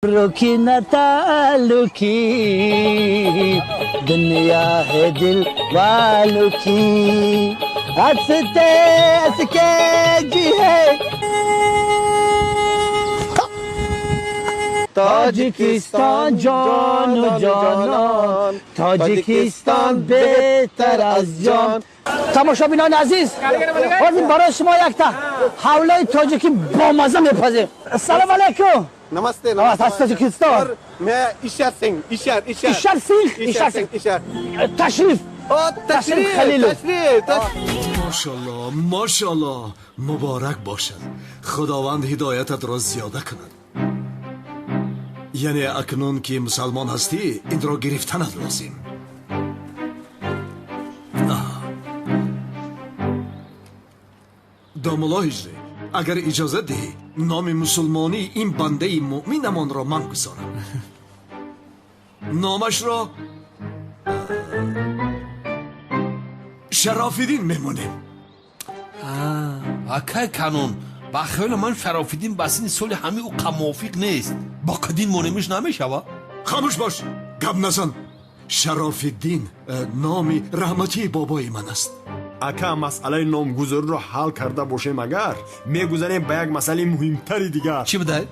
रुकी न तालु की दुनिया है दिल वालों की हंसते हंस के जी है Тоҷикистон ҷону ҷонон, Тоҷикистон беҳтар аз ҷон. Тамошобинони азиз, ҳозир барои шумо якта ҳавлаи тоҷикӣ бомаза мепазем. Ассалому алайкум. Намасте. Аз Тоҷикистон. Мен Ишар Синг, Ишар, Ишар. Ишар Синг, Ишар Синг. Ишар. Ташриф. О, ташриф, Халилов. Ташриф, ташриф. Мошалло, мошалло, муборак бошад. Худованд ҳидоятатро зиёда кунад. Яъне акнун ки мусалмон ҳастӣ, инро гирифтанат лозим. Домулло Ҳиҷрӣ, агар иҷозат диҳӣ, номи мусулмонии ин бандаи муъминамонро ман гузорам. Номашро Шарофиддин мемонем. Акай Канон, ба хаёли ман Шарофиддин ба синни соли ҳамин ӯ мувофиқ нест. Бо қадин монемиш намешава. Хомӯш бош, гап назан. Шарофиддин номи раҳматии бобои ман аст. Ака, масъалаи номгузориро ҳал карда бошем, агар мегузарем ба як масъалаи муҳимтари дигар. Чӣ будай?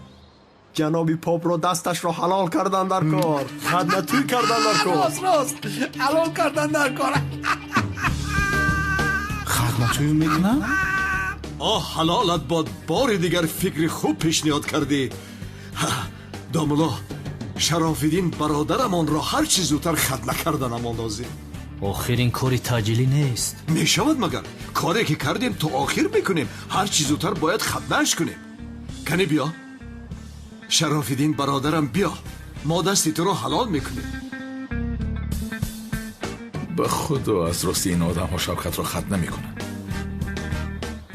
Ҷаноби попро дасташро ҳалол кардан дар кор, хатнатӯй кардан дар кор. Рост, рост, ҳалол кардан дар кор. Хатнатӯй мекунам? Оҳ, ҳалолат бод, бори дигар фикри хуб пешниҳод кардӣ. Домулло, Шарофиддин бародарамонро ҳар чӣ зудтар хатна карданамон лозим. Охир ин кори таъҷилӣ нест. Мешавад магар? Коре ки кардем, то охир мекунем. Ҳар чӣ зудтар бояд хатнааш кунем. Кани биё, Шарофиддин бародарам, биё, мо дасти туро ҳалол мекунем. Ба худо, аз рости ин одамҳо Шавкатро хат намекунанд.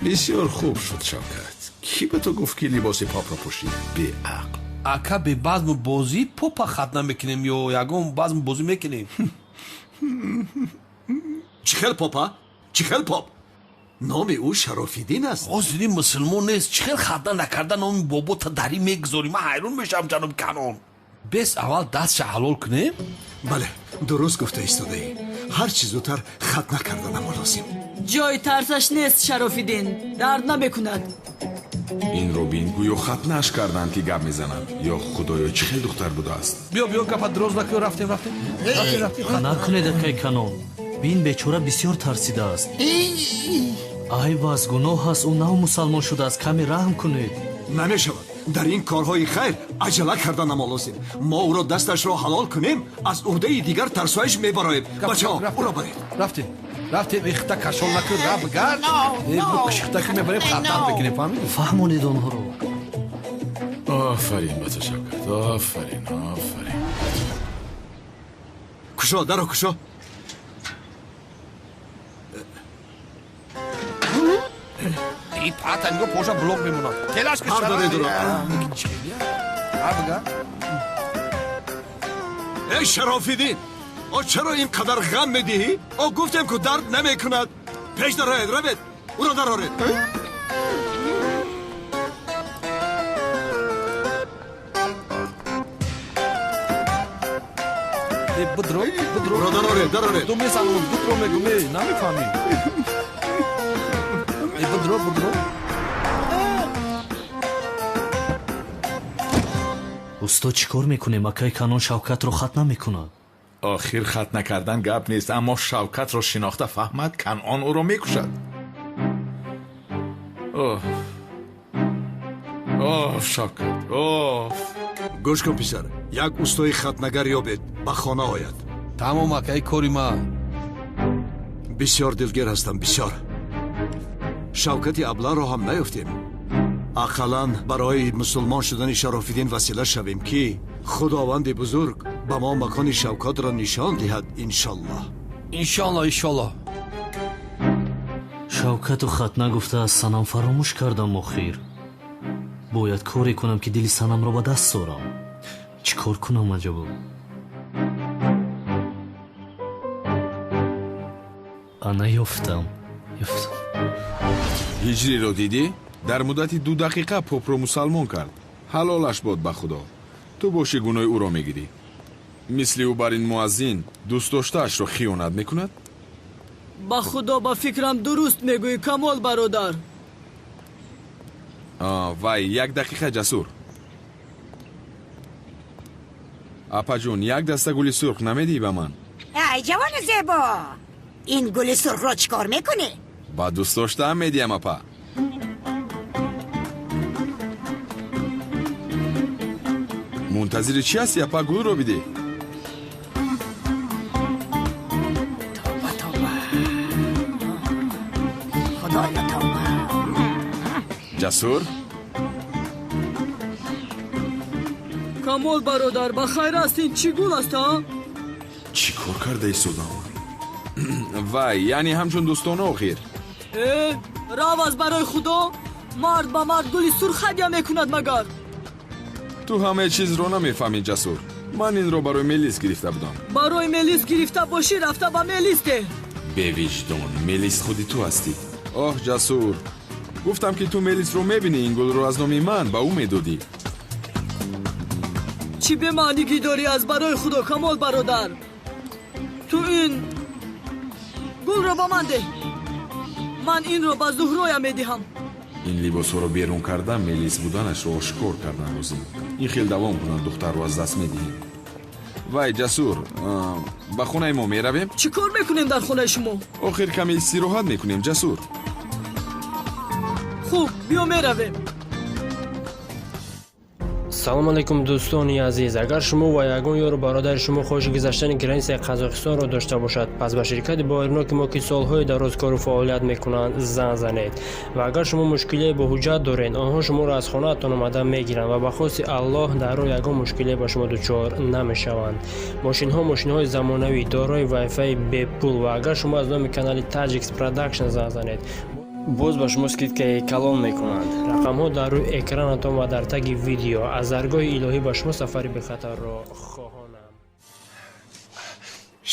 Бисёр хуб шуд, Шавкат. Кӣ ба ту гуфт, ки либоси попро пӯшӣ, беақл? Ака, бе базму бозӣ попа хатна мекунем ё ягон базму бозӣ мекунем? Чӣ хел попа? Чӣ хел поп? Номи ӯ Шарофиддин аст. Ҳозири мусулмон нест, чӣ хел хатна накарда номи бобота дарӣ мегузорӣ? Ман ҳайрон мешавам, ҷаноби Канон. Бес аввал дастша ҳалол кунем. Бале, дуруст гуфта истодаӣ. Ҳар чӣ зудтар хатна карданамо лозим. Ҷои тарсаш нест, Шарофиддин дард намекунад. Инро бин, гӯё хатнааш карданд, ки гап мезанад. Ё худоё, чӣ хел духтар будааст! Биё, биё, гапа дроз накун, рафтем, рафтем, рафтем, рафтем. Накунед, акай Канон. Бин, бечора бисёр тарсидааст. Айб аст, гуноҳ аст, ӯ нав мусалмон шудааст, каме раҳм кунед. Намешавад. Дар ин корҳои хайр аҷала карданамо лозим. Мо ӯро дасташро ҳалол кунем, аз уҳдаи дигар тарсоиш мебароем. Бачаҳо, ӯро баред. Рафтем, рафтем, ихта кашол накун, ра бигард. Кишихта ки мебарем, хатнат мекунем, фаҳмидӣ? Фаҳмонед онҳоро. Офарин ба ту, Шавкат, офарин, офарин. Кушо даро, кушо. И пата нигоҳ, поша блок мемонад. Телаш ки. Ҳар доред ӯро. Ҳар бигард. Эй Шарофиддин, о чаро ин қадар ғам медиҳӣ? О гуфтем, ку дард намекунад. Пеш дароед, равед, ӯро дароред. Бидро, бидро. Ӯро дароред, дароред. Ду месанам, бидро мегум, э, намефаҳмӣ. Э, бидро, бидро. Усто, чӣ кор мекунем? Акай Канон Шавкатро хат намекунад. Охир хат накардан гап нест, аммо Шавкатро шинохта фаҳмад, Канъон ӯро мекушад. Оф, оф, Шавкат, оф. Гӯш кун, писар, як устои хатнагар ёбед, ба хона ояд. Тамом, ака, ин кори ман. Бисёр дилгир ҳастам, бисёр. Шавкати абларо ҳам наёфтем. Ақаллан барои мусулмон шудани Шарофиддин васила шавем, ки худованди бузург ба мо макони Шавкатро нишон диҳад, иншоллоҳ. Иншоллоҳ, иншоллоҳ. Шавкату хатна гуфта аз Санам фаромӯш кардам. Охир бояд коре кунам, ки дили Санамро ба даст орам. Чӣ кор кунам аҷабо? Ана, ёфтам, ёфтам. Ҳиҷриро дидӣ? Дар муддати 2 дақиқа попро мусалмон кард. Ҳалолаш бод ба худо. Ту бошӣ гуноҳи ӯро мегирӣ. Мисли ӯ бар ин муаззин дӯстдоштаашро хиёнат мекунад? Ба худо, ба фикрам дуруст мегӯӣ, Камол бародар. Вай, як дақиқа, Ҷасур. Апаҷон, як даста гули сурх намедиҳӣ ба ман? Ай ҷавони зебо, ин гули сурхро чӣ кор мекунӣ? Ба дӯстдоштаам медиҳам, апа. Мунтазири чӣ ҳастӣ, апа? Гулро бидеҳ. Тавба, тавба, худоё, тавба. Ҷасур? Камол бародар, ба хайр аст? Ин чӣ гул аст, а? Чӣ кор карда истодам? Вай, яъне ҳамчун дӯстона охир. Э, рав аз барои худо, мард ба мард гули сурх ҳадя мекунад магар? Ту ҳамаи чизро намефаҳмӣ, Ҷасур. Ман инро барои Мелис гирифта будам. Барои Мелис гирифта бошӣ, рафта ба Мелис деҳ. Бевиҷдон, Мелис худи ту ҳастӣ. Оҳ, Ҷасур, гуфтам ки ту Мелисро мебинӣ, ин гулро аз номи ман ба ӯ медодӣ. Чӣ бемаънигӣ дорӣ аз барои худо, Камол бародар? Ту ин гулро ба ман деҳ, ман инро ба Зуҳроя медиҳам. Ин либосҳоро берун карда, Мелис буданашро ошкор кардан лозим. Ин хел давом кунад, духтарро аз даст медиҳем. Вай, Ҷасур, ба хонаи мо меравем? Чӣ кор мекунем дар хонаи шумо? Охир каме истироҳат мекунем, Ҷасур. Хуб, биё меравем. Салом алейкум, дӯстони азиз. Агар шумо ва ягон ёру бародари шумо хоҳиши гузаштани границаи Қазоқистонро дошта бошад, пас ба ширкати боваринок мо, ки солҳои дароз кору фаъолият мекунанд, занг занед. Ва агар шумо мушкилие бо ҳуҷҷат доред, онҳо шуморо аз хонаатон омада мегиранд ва ба хости Аллоҳ дар роҳ ягон мушкилие ба шумо дучор намешаванд. Мошинҳо мошинҳои замонавӣ, дорои вайфаи бепул, ва агар шумо аз номи канали Таҷикс Продакшн занг занед, боз ба шумо скидкаи калон мекунанд. Рақамҳо дар рӯи экранатон ва дар таги видео. Аз даргоҳи илоҳӣ ба шумо сафари бехатарро хоҳонам.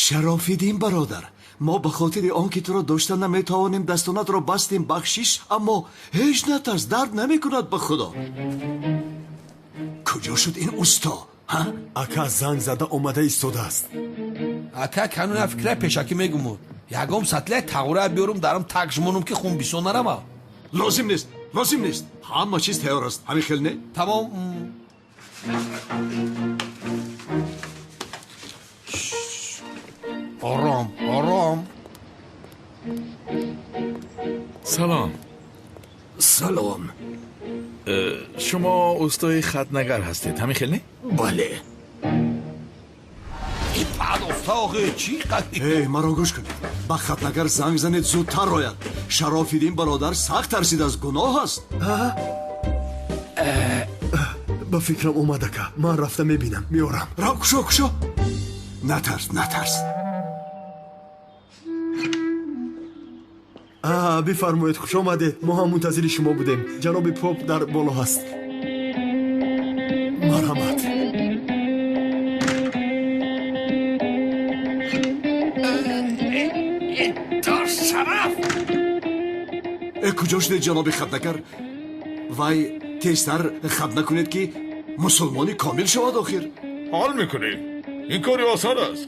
Шарофиддин бародар, мо ба хотири он ки туро дошта наметавонем, дастонатро бастем, бахшиш, аммо ҳеҷ натарс, дард намекунад, ба худо. Куҷо шуд ин усто? Ака занг зада омада истодааст. Ака, кануна фикра пешакӣ мегумуд. Ягом сатлия тағура биёрум, дарам так жмонум, ки хун бисёр нарава. Лозим нест, лозим нест, ҳама чиз тайёр аст, ҳамин хел не? Тамом. Ором, ором. Салом. Салом. Шумо устои хатнагар ҳастед, ҳамин хел не? Бале. Эй, маро гӯш кунед, ба хатнагар занг занед, зудтар ояд. Шарофиддин бародар сахт тарсидааст, гуноҳ аст. Ба фикрам омад, ака. Ман рафта мебинам, меорам. Рав, кушо, кушо. Натарс, натарс. Бифармоед, хуш омадед. Мо ҳам мунтазири шумо будем. Ҷаноби поп дар боло ҳаст. Марҳамат. Куҷо шудед, ҷаноби хатнакар? Вай, тезтар хат накунед, ки мусулмони комил шавад охир. Ҳал мекунем. Ин кори осон аст.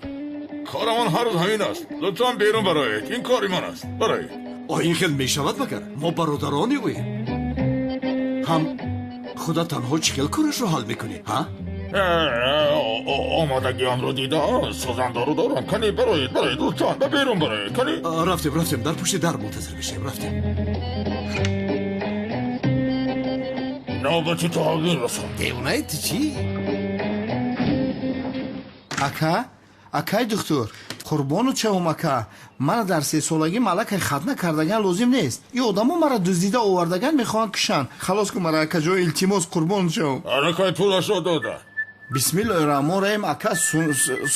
Корамон ҳар рӯз ҳамин аст. Лутфан берун бароед, ин кори ман аст, бароед. О, ин хел мешавад магар? Мо бародарони ӯем. Ҳам худа танҳо чӣ хел корашро ҳал мекунӣ, ҳа? Омодагӣ онро дида, созандору дорам. Кани бароед, бароед, лутфан ба берун бароед, кани. Рафтем, рафтем, дар пушти дар мунтазир мешавем, рафтем. Навбати ту ҳозир расон. Девонаи ту чӣ? Ака, акай духтур, қурбону чавум, ака. Мана дар сесолагӣ малакай хатна кардаган лозим нест. Ин одамо мара дуздида овардаган, мехоҳанд кушанд. Халос кун мара, акаҷон, илтимос, қурбону чавум. Алакай пулашро дода. Бисмиллоҳи раҳмон раҳим, ака,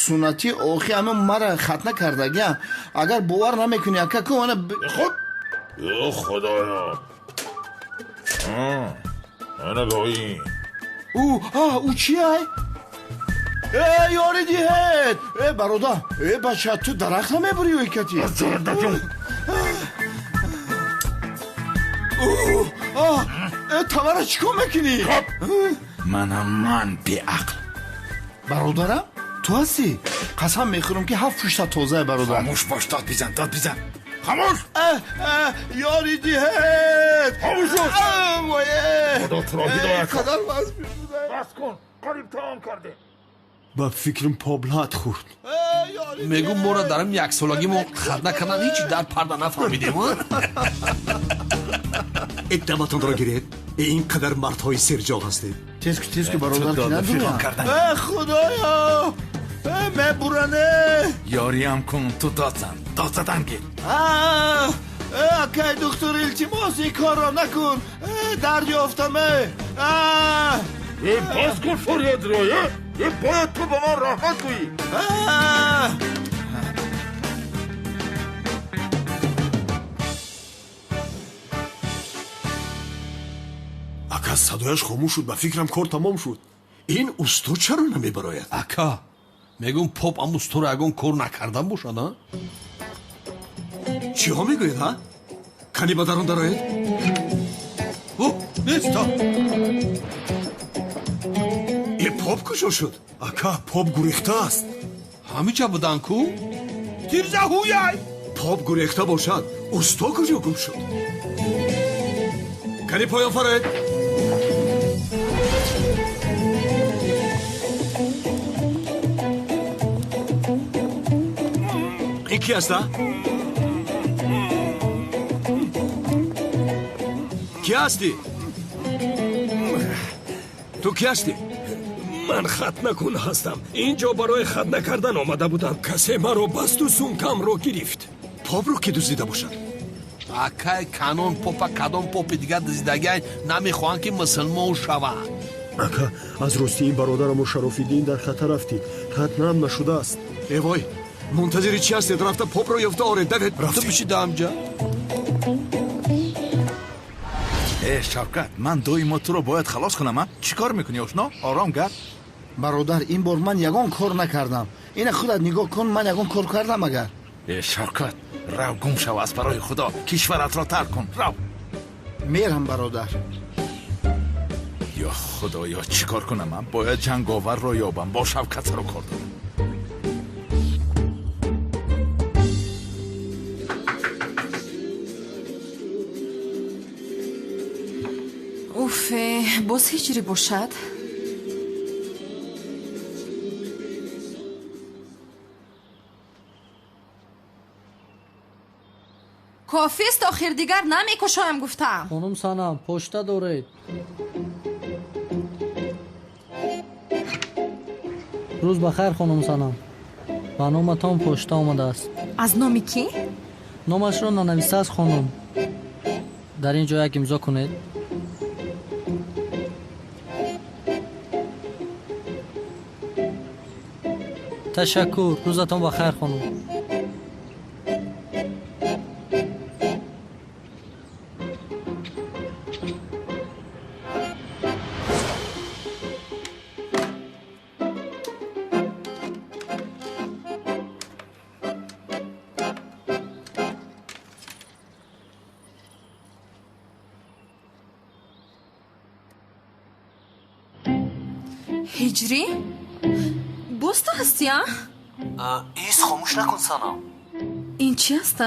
суннатӣ охи ама мара хатна кардагиам. Агар бовар намекунӣ, ака, ку ана хуб. Ё худоё, ана ба ин. Ӯ ӯ чи ай? Э, ёри диҳед! Э, бародар, э, бача, ту дарахт намебурӣ ё кати? Э, тавара чӣ кор мекунӣ? Манам ман беақл. Бародарам, ту ҳастӣ? Қасам мехӯрам, ки ҳафт пушта тозае, бародар. Хомӯш бош, дод бизан, дод бизан. Хомӯш! Ёри диҳед! Хомӯш бош! Худо туро ҳидоят кунад. Қадар вазм бас кун, қариб тамом кардем. Ба фикрам поп лат хӯрд. Мегӯм, моро дар ин яксолагӣ мо хатна кардан ҳеҷ дар парда нафаҳмидем. Даматонро гиред, ин қадар мардҳои серҷол ҳастед. Тез ку, тез ку, бародар, ки надурам. Худоё, мебуране. Ёриам кун, ту дод зан, дод задан гир. Акай духтур, илтимос, ин корро накун, дард ёфтам. Бас кун фарёдро, бояд ту ба ман раҳмат гӯӣ. Ака, садояш хомӯш шуд, ба фикрам кор тамом шуд. Ин усто чаро намебарояд? Ака, мегӯм, поп ам усторо ягон кор накардан бошад, а? Чиҳо мегӯед, ҳа? Кани ба дарун дароед. О, неста. Э, поп куҷо шуд? Ака, поп гурехтааст. Ҳамиҷа будан ку? Тирза ҳуяй. Поп гурехта бошад, усто куҷо гум шуд? Кани поён фароед. Ин ки аст, а? Ки ҳастӣ? Ту ки ҳастӣ? Ман хатнакун ҳастам. Ин ҷо барои хатна кардан омада будам. Касе маро басту сумкамро гирифт. Попро ки дуздида бошад? Акай Канон, попа кадом попи дигар дуздидагиай, намехоҳанд, ки мусулмон шаванд. Ака, аз рости ин бародарамон Шарофиддин дар хатар афтид, хатнаам нашудааст. Э вой, мунтазири чӣ ҳастед? Рафта попро ёфта оред, давед. Ту бишида амҷа. Э, Шавкат, ман доимо туро бояд халос кунам, а? Чӣ кор мекунӣ, ошно? Ором гард. Бародар, ин бор ман ягон кор накардам. Ина худат нигоҳ кун, ман ягон кор кардам агар? Э, Шавкат, рав, гум шав, аз барои худо кишваратро тарк кун, рав. Мерам, бародар. Ё худоё, чӣ кор кунам, а? Бояд ҷанговарро ёбам, бо Шавкат сару кор дорам. Уфе, боз ҳиҷрӣ бошад. Кофист, охир дигар намекушоям, гуфтам. Хонум Санам, почта доред. Рӯз ба хайр, хонум Санам, ба номатон почта омадааст. Аз номи кӣ? Номашро нанависааст, хонум. Дар ин ҷо як имзо кунед. Ташаккур, рӯзатон ба хайр, хонум. Ҳиҷрӣ, боз ту ҳастӣ, а? Ис, хомӯш накун, Санам. Ин чи аст, а?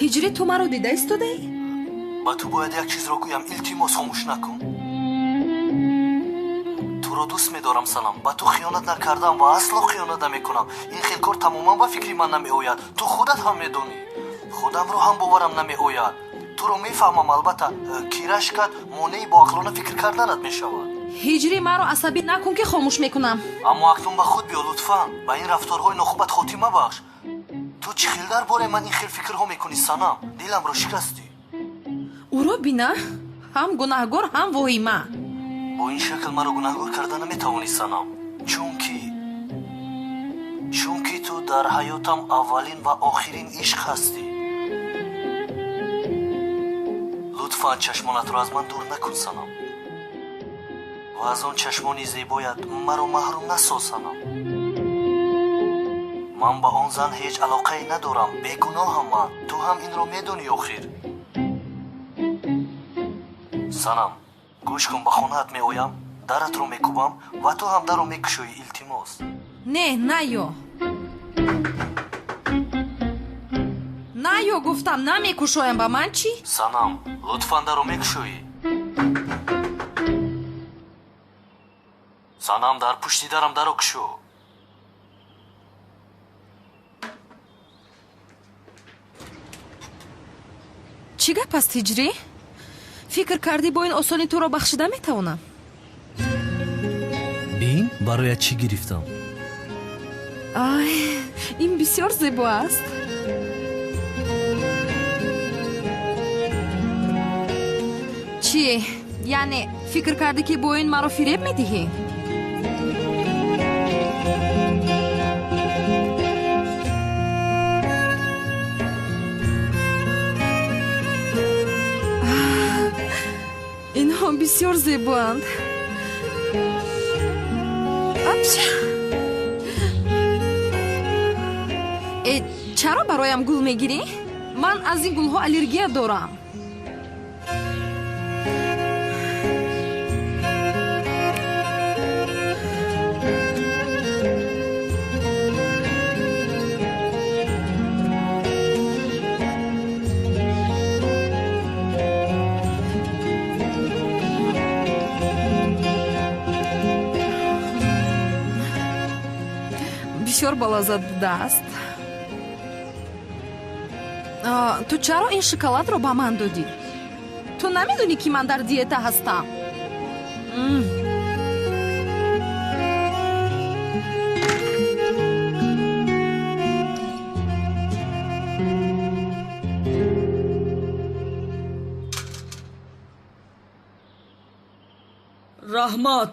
Ҳиҷрӣ, ту маро дида истодаӣ? Ба ту бояд як чизро гӯям, илтимос, хомӯш накун. Туро дӯст медорам, Санам. Ба ту хиёнат накардам ва асло хиёнат намекунам. Ин хел кор тамоман ба фикри ман намеояд, ту худат ҳам медонӣ. Худамро ҳам боварам намеояд. Туро мефаҳмам, албатта, ки рашкат монеи боақлона фикр карданат мешавад. Ҳиҷрӣ, маро асабӣ накун, ки хомӯш мекунам. Аммо акнун ба худ биё, лутфан. Ба ин рафторҳои нохубат хотима бахш. Ту чӣ хел дар бораи ман ин хел фикрҳо мекунӣ, Санам? Диламро шикастӣ. Ӯро бина, ҳам гунаҳгор, ҳам воҳима. Бо ин шакл маро гунаҳгор карда наметавонӣ, Санам, чунки ту дар ҳаётам аввалин ва охирин ишқ ҳастӣ. Лутфан чашмонатро аз ман дур накун, Санам, ва аз он чашмони зебоят маро маҳрум насоз, Санам. Ман ба он зан ҳеҷ алоқае надорам, бегуноҳам ман, ту ҳам инро медонӣ охир. Санам, гӯш кун, ба хонаат меоям, Даратро мекӯбам ва ту ҳам дарро мекушоӣ, илтимос. Не, наё. Наё гуфтам, намекушоям, ба ман чӣ? Санам, лутфан дарро мекушоӣ. Санам, дар пушти дарам дарро кушо. Чӣ гап аст, Ҳиҷрӣ? Фикр кардӣ бо ин осонӣ туро бахшида метавонам? Бин, бароят чӣ гирифтам? Ай, ин бисёр зебо аст. Чӣ? Яъне фикр кардӣ, ки бо ин маро фиреб медиҳӣ? Инҳо бисёр зебоанд. Апша! Э, чаро бароям гул мегирӣ? Ман аз ин гулҳо аллергия дорам. Бисёр балаззат будааст. Ту чаро ин шоколадро ба ман додӣ? Ту намедонӣ, ки ман дар диета ҳастам? Раҳмат.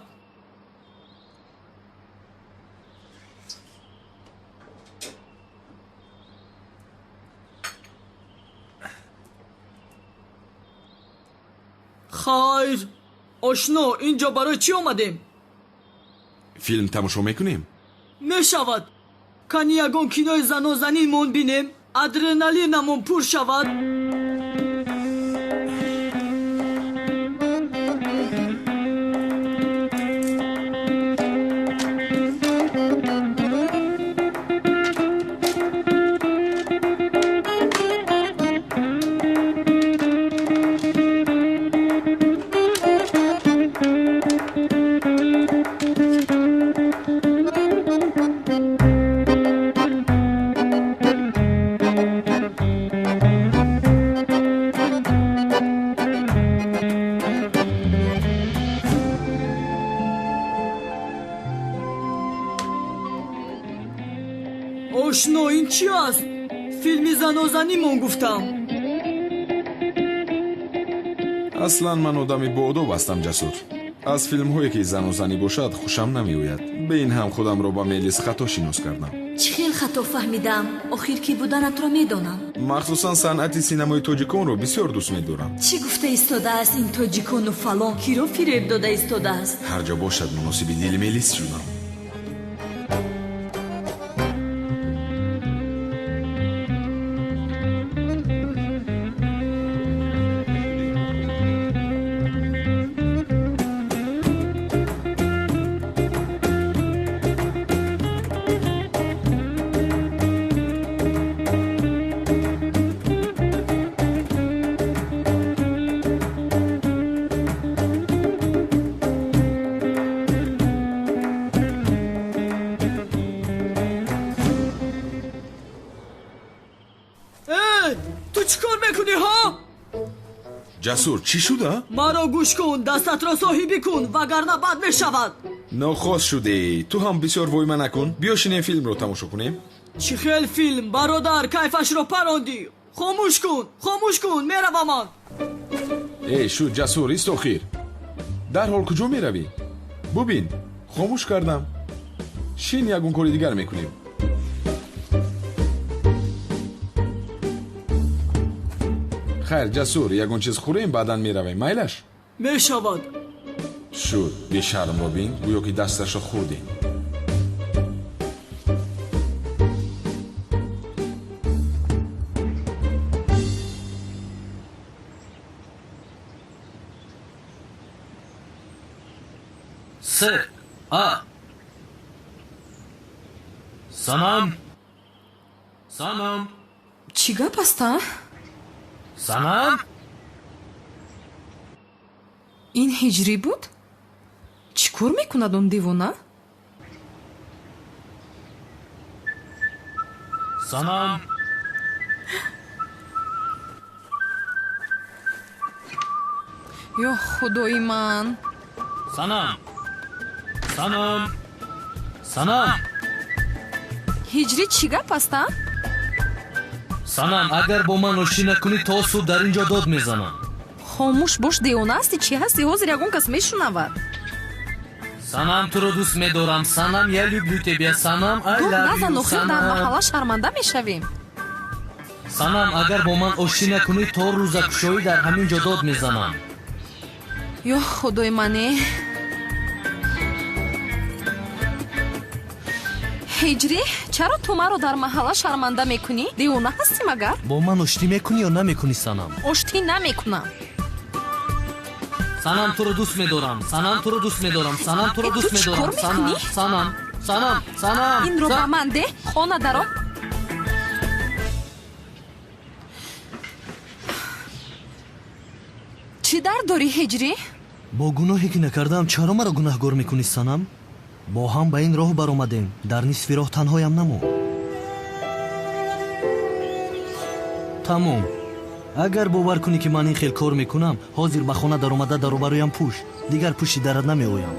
Хайр, ошно, инҷо барои чӣ омадем? Филм тамошо мекунем? Мешавад. Кани ягон кинои занозанимон бинем, адреналинамон пур шавад. Ошно, ин чӣ аст? Филми занозанимон гуфтам. Аслан ман одами боодоб ҳастам, Ҷасур. Аз филмҳое ки занозанӣ бошад хушам намеояд. Бе ин ҳам худамро ба Мелис хато шинос кардам. Чӣ хел хато фаҳмидам? Охир ки буданатро медонам. Махсусан санъати синамои тоҷиконро бисёр дӯст медорам. Чӣ гуфта истодааст ин тоҷикону фалон? Киро фиреб дода истодааст? Ҳар ҷо бошад муносиби дили Мелис шудам. Ту чӣ кор мекунӣ, ҳо? Ҷасур, чӣ шуда? Маро гӯш кун, дастатро соҳибӣ кун, вагарна бад мешавад. Нохост шудӣ. Ту ҳам бисёр войма накун. Биё шинем филмро тамошо кунем. Чӣ хел филм, бародар? Кайфашро парондӣ. Хомӯш кун, хомӯш кун, меравам ман. Эй, шуд, Ҷасур, ист охир. Дарҳол куҷо меравӣ? Бубин, хомӯш кардам. Шин, ягон кори дигар мекунем. Хайр, Ҷасур, ягон чиз хӯрем, баъдан меравем. Майлаш? Мешавад. Шуд, бешармро бин, гӯё ки дасташро хӯрдем. С А. Санам. Санам. Чӣ гап аст, а? Санам. Ин ҳиҷрӣ буд? Чӣ кор мекунад он девона? Санам. Ё худои ман! Санам. Санам. Санам. Ҳиҷрӣ чӣ гап аст, а? Санам, агар бо ман оштӣ накунӣ, то субҳ дар ин ҷо дод мезанам. Хомӯш бош, девона ҳастӣ? Чӣ ҳастӣ? Ҳозир ягон кас мешунавад. Санам, туро дӯст медорам. Санам, я люблю тебя. Санам, I Дод love назан, you. охир дар Санам. маҳалла шарманда мешавем. Санам, агар бо ман оштӣ накунӣ, то рӯзакушоӣ дар ҳамин ҷо дод мезанам. Ё худои мане! Ҳиҷрӣ, чаро ту маро дар маҳалла шарманда мекунӣ? Девона ҳастӣ магар? Бо ман оштӣ мекунӣ ё намекунӣ, Санам? Оштӣ намекунам. Санам, туро дӯст медорам. Санам, туро дӯст медорам. Санам, туро Э, дӯст ту чӣ медорам. кор мекунӣ? Санам, Санам, Санам, Инро ба ман деҳ, хона даро. Чӣ дард дорӣ, ҳиҷрӣ? Бо гуноҳе ки накардаам, чаро маро гунаҳгор мекунӣ, Санам? Бо ҳам ба ин роҳ баромадем, дар нисфи роҳ танҳоям намон. Тамом. Агар бовар кунӣ, ки ман ин хел кор мекунам, ҳозир ба хона даромада даробароям пӯш, дигар пушти дарат намеоям.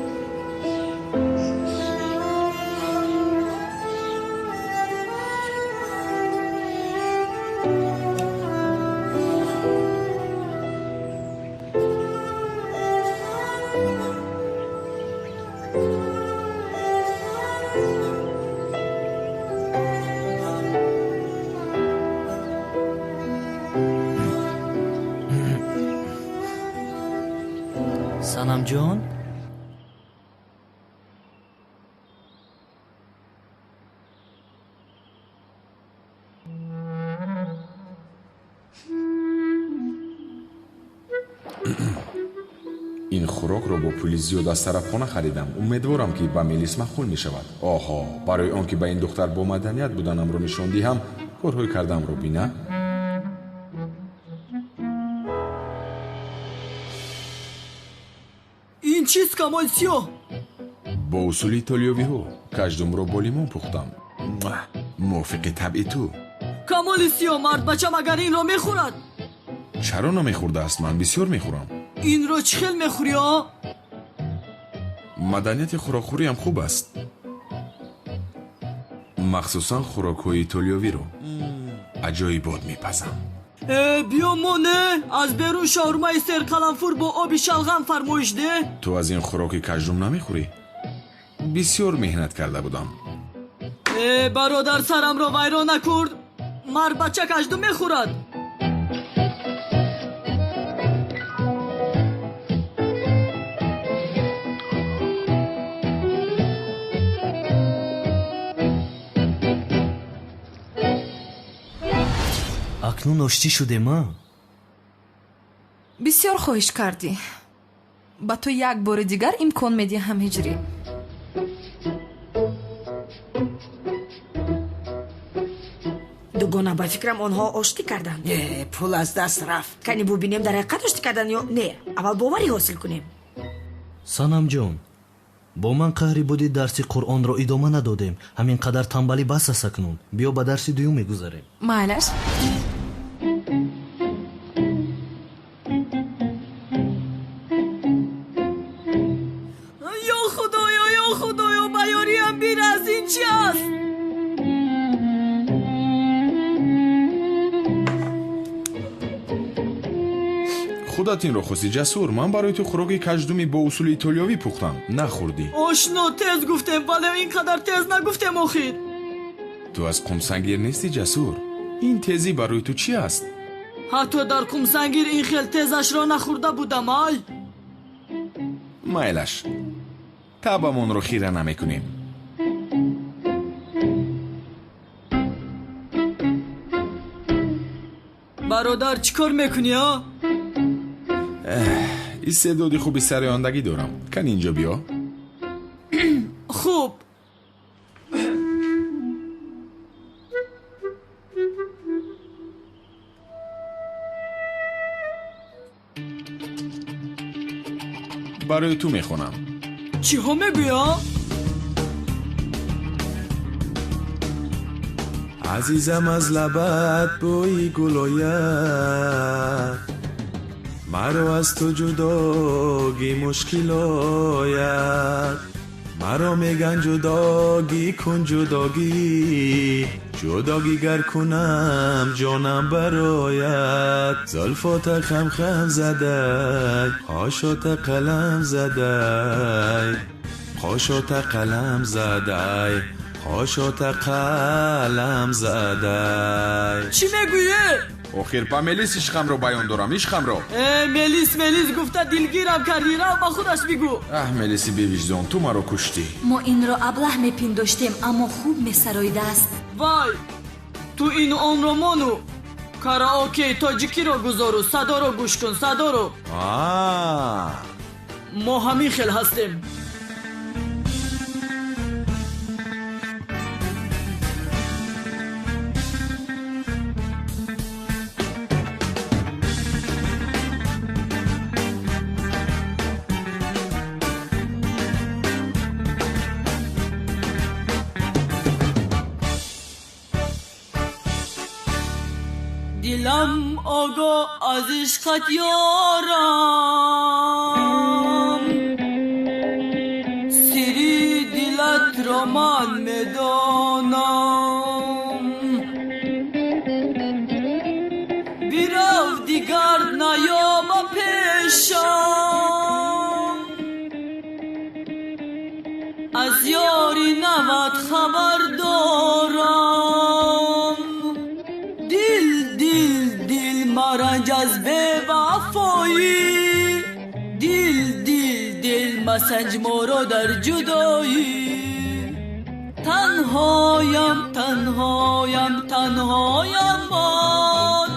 Санамҷон, Ин хӯрокро бо пули зиёд аз тарабхона харидам. Умедворам, ки ба Мелис маъқул мешавад. Оҳо, барои он ки ба ин духтар бо маданият буданамро нишон диҳам, корҳои кардаамро бина. Ин чист, Камоли Сиёҳ? Бо усули итолиёвиҳо каждумро бо лимон пухтам. Муа! Мувофиқи табъи ту. Камоли Сиёҳ, мардбача магар инро мехӯрад? Чаро намехӯрдааст? Ман бисёр мехӯрам. Инро чӣ хел мехӯрӣ, а? Маданияти хӯрокхӯриам хуб аст, махсусан хӯрокҳои итолиёвиро аҷоибот мепазам. Э, биё мо не, аз берун шаурмаи серқаламфур бо оби шалғам фармоиш деҳ. Ту аз ин хӯроки каждум намехӯрӣ? Бисёр меҳнат карда будам. Э, бародар, сарамро вайрон накурд. Мардбача каждум мехӯрад. Акнун оштӣ шудем, а? Бисёр хоҳиш кардӣ. Ба ту як бори дигар имкон медиҳам, ҳиҷрӣ. Дугона, ба фикрам, онҳо оштӣ карданд. Э, пул аз даст рафт. Кани бубинем, дар ҳақиқат оштӣ карданд ё не. Аввал боварӣ ҳосил кунем. Санамҷон, бо ман қаҳри буди, дарси Қуръонро идома надодем. Ҳамин қадар тамбалӣ бас аст акнун. Биё, ба дарси дуюм мегузарем. Майлаш. Ё худоё, ё худоё, ба ёриям бирас, ин чи аст? Худат инро хости, Ҷасур. Ман барои ту хӯроки каждуми бо усули итолиёвӣ пухтам, нахӯрдӣ. Ошно, тез гуфтем, вале ин қадар тез нагуфтем охир. Ту аз Қумсангир нестӣ, Ҷасур. Ин тезӣ барои ту чӣ аст? Ҳатто дар Қумсангир ин хел тезашро нахӯрда будам, ай. Майлаш, табамонро хира намекунем. Бародар, чӣ кор мекунӣ, а? Истеъдоди хуби сарояндагӣ дорам. Кани, инҷо биё. Хуб. Барои ту мехонам. Чиҳо мегӯям? Азизам, аз лабат бӯи гул ояд, маро аз ту ҷудогӣ мушкил ояд. Маро меган ҷудогӣ кун, ҷудогӣ, ҷудогӣ гар кунам ҷонам барояд. Зулфота хам-хам задай, қошота қалам задай, қошота қалам задай, қошота қалам задай. Чӣ мегӯӣ? Охир ба Мелис ишқамро баён дорам, ишқамро. Э, Мелис, Мелис гуфта дилгирам кардӣ, рав ба худаш бигӯ. Аҳ, Мелиси бевиҷдон, ту маро куштӣ. Мо инро аблаҳ мепиндоштем, аммо хуб месароидааст. Вай, ту ину онро мону караокеи тоҷикиро гузору садоро гӯш кун, садоро. Мо ҳамин хел ҳастем. Дилам огоҳ аз ишқат ёрам, сири дилатро ман медонам. Бирав, дигар наёба пешам, аз ёри нават хабар дорам. Дил, дил, дил маранҷ аз бевафоӣ, дил, дил, дил масанҷ моро дар ҷудоӣ. Танҳоям, танҳоям, танҳоям ман,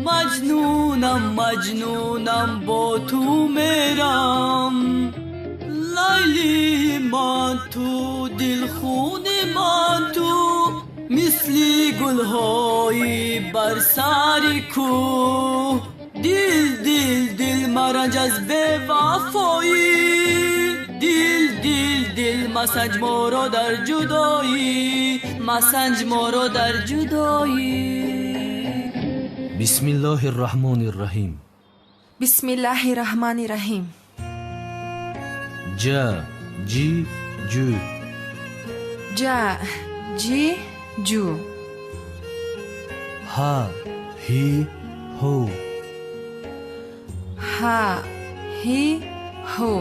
маҷнунам, маҷнунам бо ту мерам. Лайли ман ту, дилхуни ман ту, мисли гулҳои бар сари кӯҳ. Дил, дил, дил маранҷ аз бевафоӣ, дил, дил, дил масанҷ моро дар ҷудоӣ, масанҷ моро дар ҷудоӣ. Бисмиллоҳи рраҳмони рраҳим. Бисмиллаҳи раҳмани раҳим. Ҷа, ҷи, ҷу. Ҷа, ҷи, ҷу. Ҳа, ҳи, ҳу. Ҳа, ҳи, ҳу.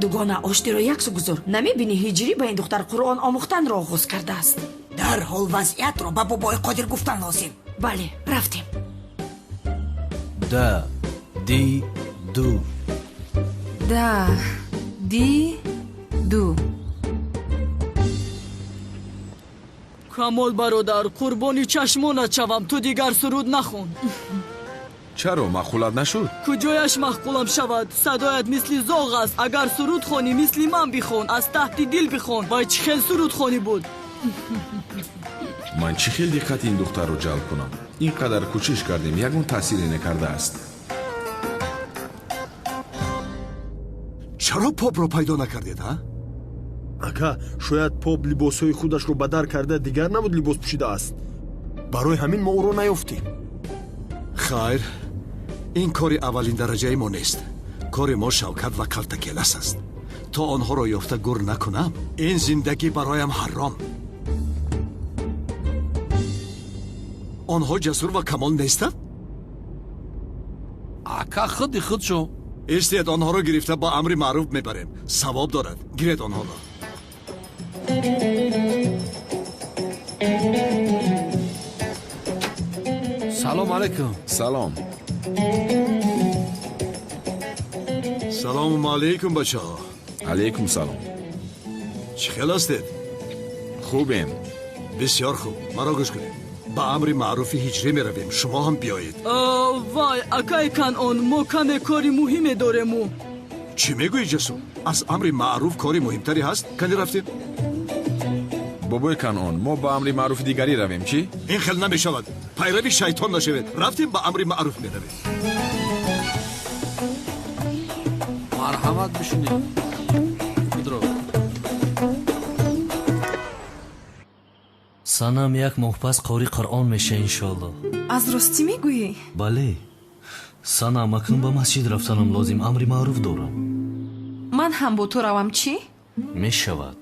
Дугона, оштиро яксу гузор. Намебинӣ, ҳиҷрӣ ба ин духтар Қуръон омӯхтанро оғоз кардааст. Дарҳол вазъиятро ба бобои Қодир гуфтан лозим. Бале, рафтем. Да, ди, ду. Да, ди, ду. Камол бародар, қурбони чашмонат шавам, ту дигар суруд нахон. Чаро маъқулат нашуд? Куҷояш маъқулам шавад? Садоят мисли зоғ аст. Агар суруд хонӣ, мисли ман бихон, аз таҳти дил бихон. Вай чӣ хел сурудхонӣ буд? Ман чӣ хел диққати ин духтарро ҷалб кунам? Ин қадар кӯшиш кардем, ягон таъсире накардааст. Чаро попро пайдо накардед, ҳа? Ака, шояд поп либосҳои худашро ба дар карда дигар набуд либос пӯшидааст. Барои ҳамин мо ӯро наёфтем. Хайр, ин кори аввалин дараҷаи мо нест. Кори мо Шавкат ва Калтакелас аст. То онҳоро ёфта гур накунам, ин зиндагӣ бароям ҳаром. Онҳо ҷасур ва камол нестанд? Ака, худи худшо. Истед, онҳоро гирифта ба амри маъруф мебарем. Савоб дорад. Гиред онҳоро. Салом алайкум. Салом. Салому алайкум, бачаҳо. Алайкум салом. Чӣ хел ҳастед? Хубем. Бисёр хуб. Маро гӯш кунед. Ба амри маъруфи ҳиҷрӣ меравем, шумо ҳам биёед. Вай, акай Канъон, мо каме кори муҳиме дорему. Чӣ мегӯӣ, Ҷасур? Аз амри маъруф кори муҳимтаре ҳаст? Кани рафтем? Бобои Канъон, мо ба амри маъруфи дигарӣ равем, чӣ? Ин хел намешавад. Пайрави шайтон нашавед. Рафтем, ба амри маъруф меравем. Марҳамат, бишинед. Худро. Санам як моҳ пас қори Қуръон меша, иншоалло. Аз ростӣ мегӯӣ? Бале. Санам, акнун ба масҷид рафтанам лозим, амри маъруф дорам. Ман ҳам бо ту равам, чӣ? Мешавад.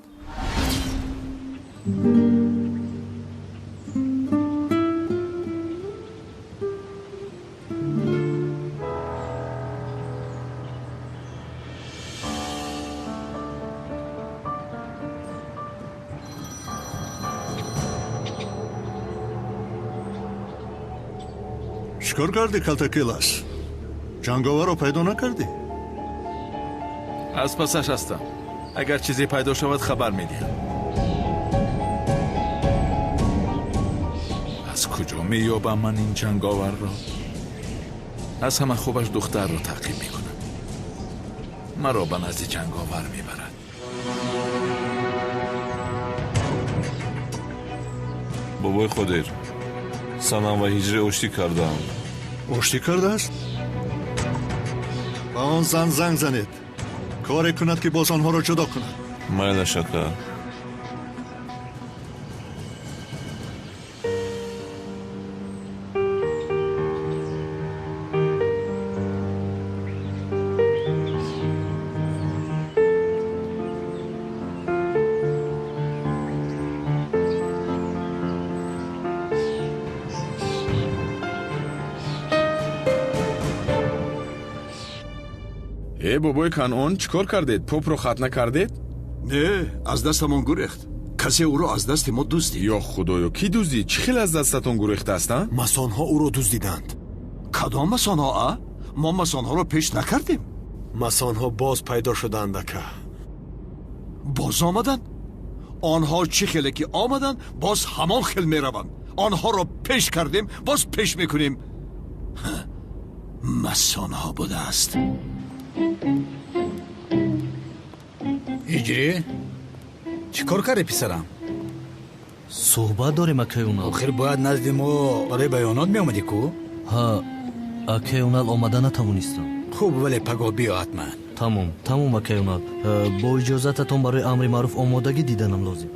Чикор кардӣ, калтакилас? Ҷанговарро пайдо накардӣ? Аз пасаш ҳастам. Агар чизе пайдо шавад, хабар медиҳам. Аз куҷо меёбам ман ин ҷанговарро? Аз ҳама хубаш духтарро таъқиб мекунам. Маро ба назди ҷанговар мебарад. Бобои Қодир, Санам ва Ҳиҷрӣ оштӣ кардаанд. Оштӣ кардааст? Ба он зан занг занед. Коре кунад, ки боз онҳоро ҷудо кунад. Майлаш, ака. Э, бобои Канъон, чӣ кор кардед? Попро хатна кардед? Не, аз дастамон гурехт. Касе ӯро аз дасти мо дуздид. Ё худоё, кӣ дуздид? Чӣ хел аз дастатон гурехтааст, а? Масонҳо ӯро дуздиданд. Кадом масонҳо, а? Мо масонҳоро пеш накардем. Масонҳо боз пайдо шуданд, ака. Боз омаданд? Онҳо чӣ хеле ки омаданд, боз ҳамон хел мераванд. Онҳоро пеш кардем, боз пеш мекунем. Масонҳо будааст. Ҳиҷрӣ, чӣ кор кардӣ, писарам? Суҳбат дорем, акай Унал. Охир бояд назди мо барои баёнот меомадӣ ку? Ҳа, акай Унал, омада натавонистам. Хуб, вале пагоҳ биё ҳатман. Тамом, тамом, акай Унал. Бо иҷозататон барои амри маъруф омодагӣ диданам лозим.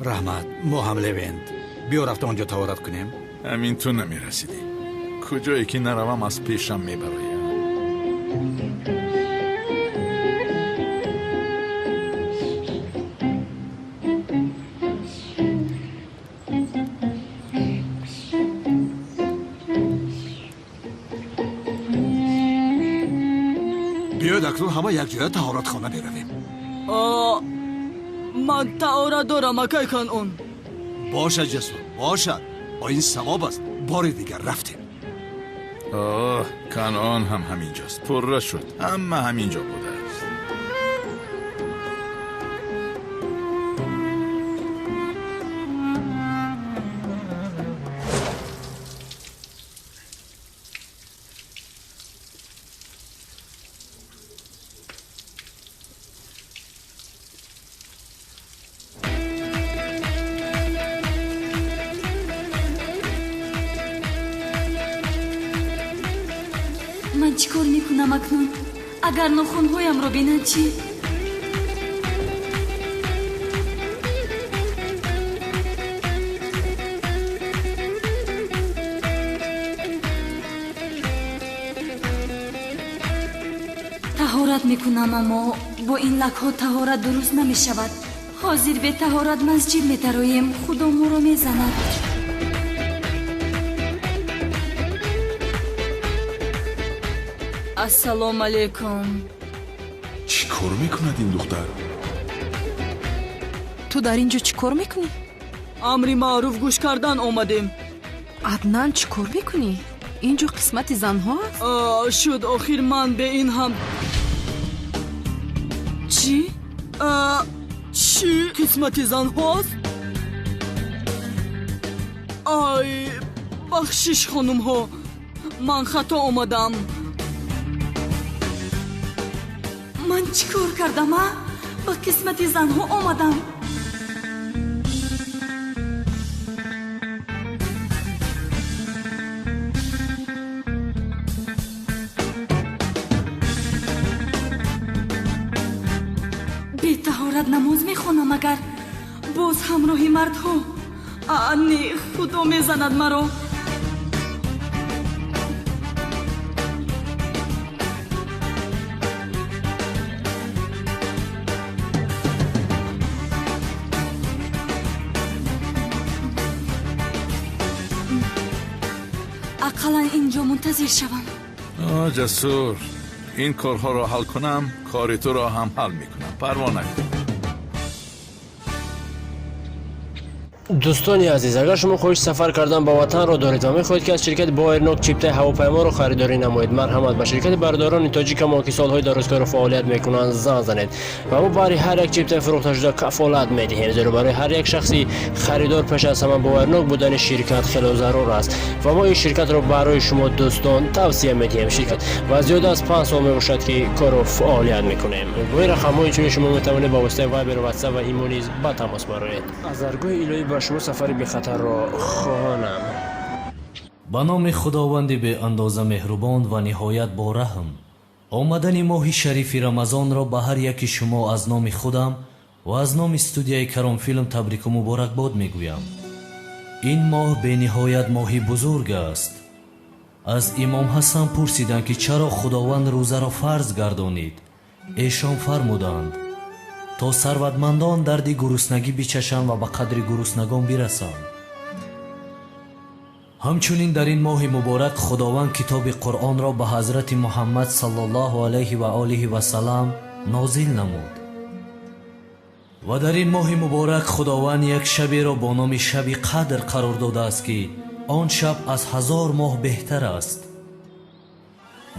Раҳмат, мо ҳам левенд. Биё рафта онҷо таҳорат кунем. Ҳамин ту намерасидӣ. Куҷое ки наравам, аз пешам мебароям. Биёед акнун ҳама якҷоя таҳоратхона меравем. Ман таҳорат дорам, акай Канъон. Бошад, Ҷасур, бошад. О, ин савоб аст. Бори дигар рафтем. Оҳ, Канъон ҳам ҳаминҷост. Пурра шуд. Ҳама ҳаминҷо будааст. Ман чӣ кор мекунам акнун? Агар нохунҳоямро бинанд чӣ? Таҳорат мекунам, аммо бо ин лакҳо таҳорат дуруст намешавад. Ҳозир бетаҳорат масҷид метароем, худо моро мезанад. Ассалому алайкум. Чӣ кор мекунад ин духтар? Ту дар ин ҷо чӣ кор мекунӣ? Амри маъруф гӯш кардан омадем. Аднан, чӣ кор мекунӣ? Ин ҷо қисмати занҳо аст? Шуд, охир ман бе ин ҳам. Чӣ? Чӣ қисмати занҳост? Ай, бахшиш, хонумҳо, ман хато омадам. Ман чӣ кор кардам, а? Ба қисмати занҳо омадам. Бетаҳорат намоз мехонам, агар боз ҳамроҳи мардҳо. Не, худо мезанад маро. Ақаллан инҷо мунтазир шавам. Ҷасур, ин корҳоро ҳал кунам, кори туро ҳам ҳал мекунам. Парво накун. Дӯстони азиз, агар шумо хоҳиши сафар кардан ба ватанро доред ва мехоҳед, ки аз ширкати Боэрнок чиптаи ҳавопайморо харидорӣ намоед, марҳамат, ба ширкати бародарони тоҷикамо, ки солҳои дарозкорро фаъолият мекунанд, занг занед ва мо барои ҳар як чиптаи фурӯхташуда кафолат медиҳем, зеро барои ҳар як шахси харидор пеш аз ҳама боварнок будани ширкат хело зарур аст ва мо ин ширкатро барои шумо дӯстон тавсия медиҳем. Ширкат ва зиёда аз 5 сол мебошад, ки корро фаъолият мекунем. Бо ин рақамҳо инчунин шумо метавонед ба воситаи Вайбер, Ватсап ва Имо низ ба тамос бароед. Аз даргоҳи илоҳӣ ба шумо сафари бехатарро хоҳонам. Ба номи Худованди беандоза меҳрубон ва ниҳоят бораҳм. Омадани моҳи шарифи Рамазонро ба ҳар яки шумо аз номи худам ва аз номи студияи Каромфилм табрику муборакбод мегӯям. Ин моҳ бениҳоят моҳи бузург аст. Аз имом Ҳасан пурсиданд, ки чаро Худованд рӯзаро фарз гардонид. Эшон фармуданд: то сарватмандон дарди гуруснагӣ бичашанд ва ба қадри гуруснагон бирасанд. Ҳамчунин дар ин моҳи муборак Худованд китоби Қуръонро ба ҳазрати Муҳаммад саллаллоҳу алайҳи ва олиҳи васалам нозил намуд. Ва дар ин моҳи муборак Худованд як шаберо бо номи Шаби Қадр қарор додааст, ки он шаб аз 1000 моҳ беҳтар аст.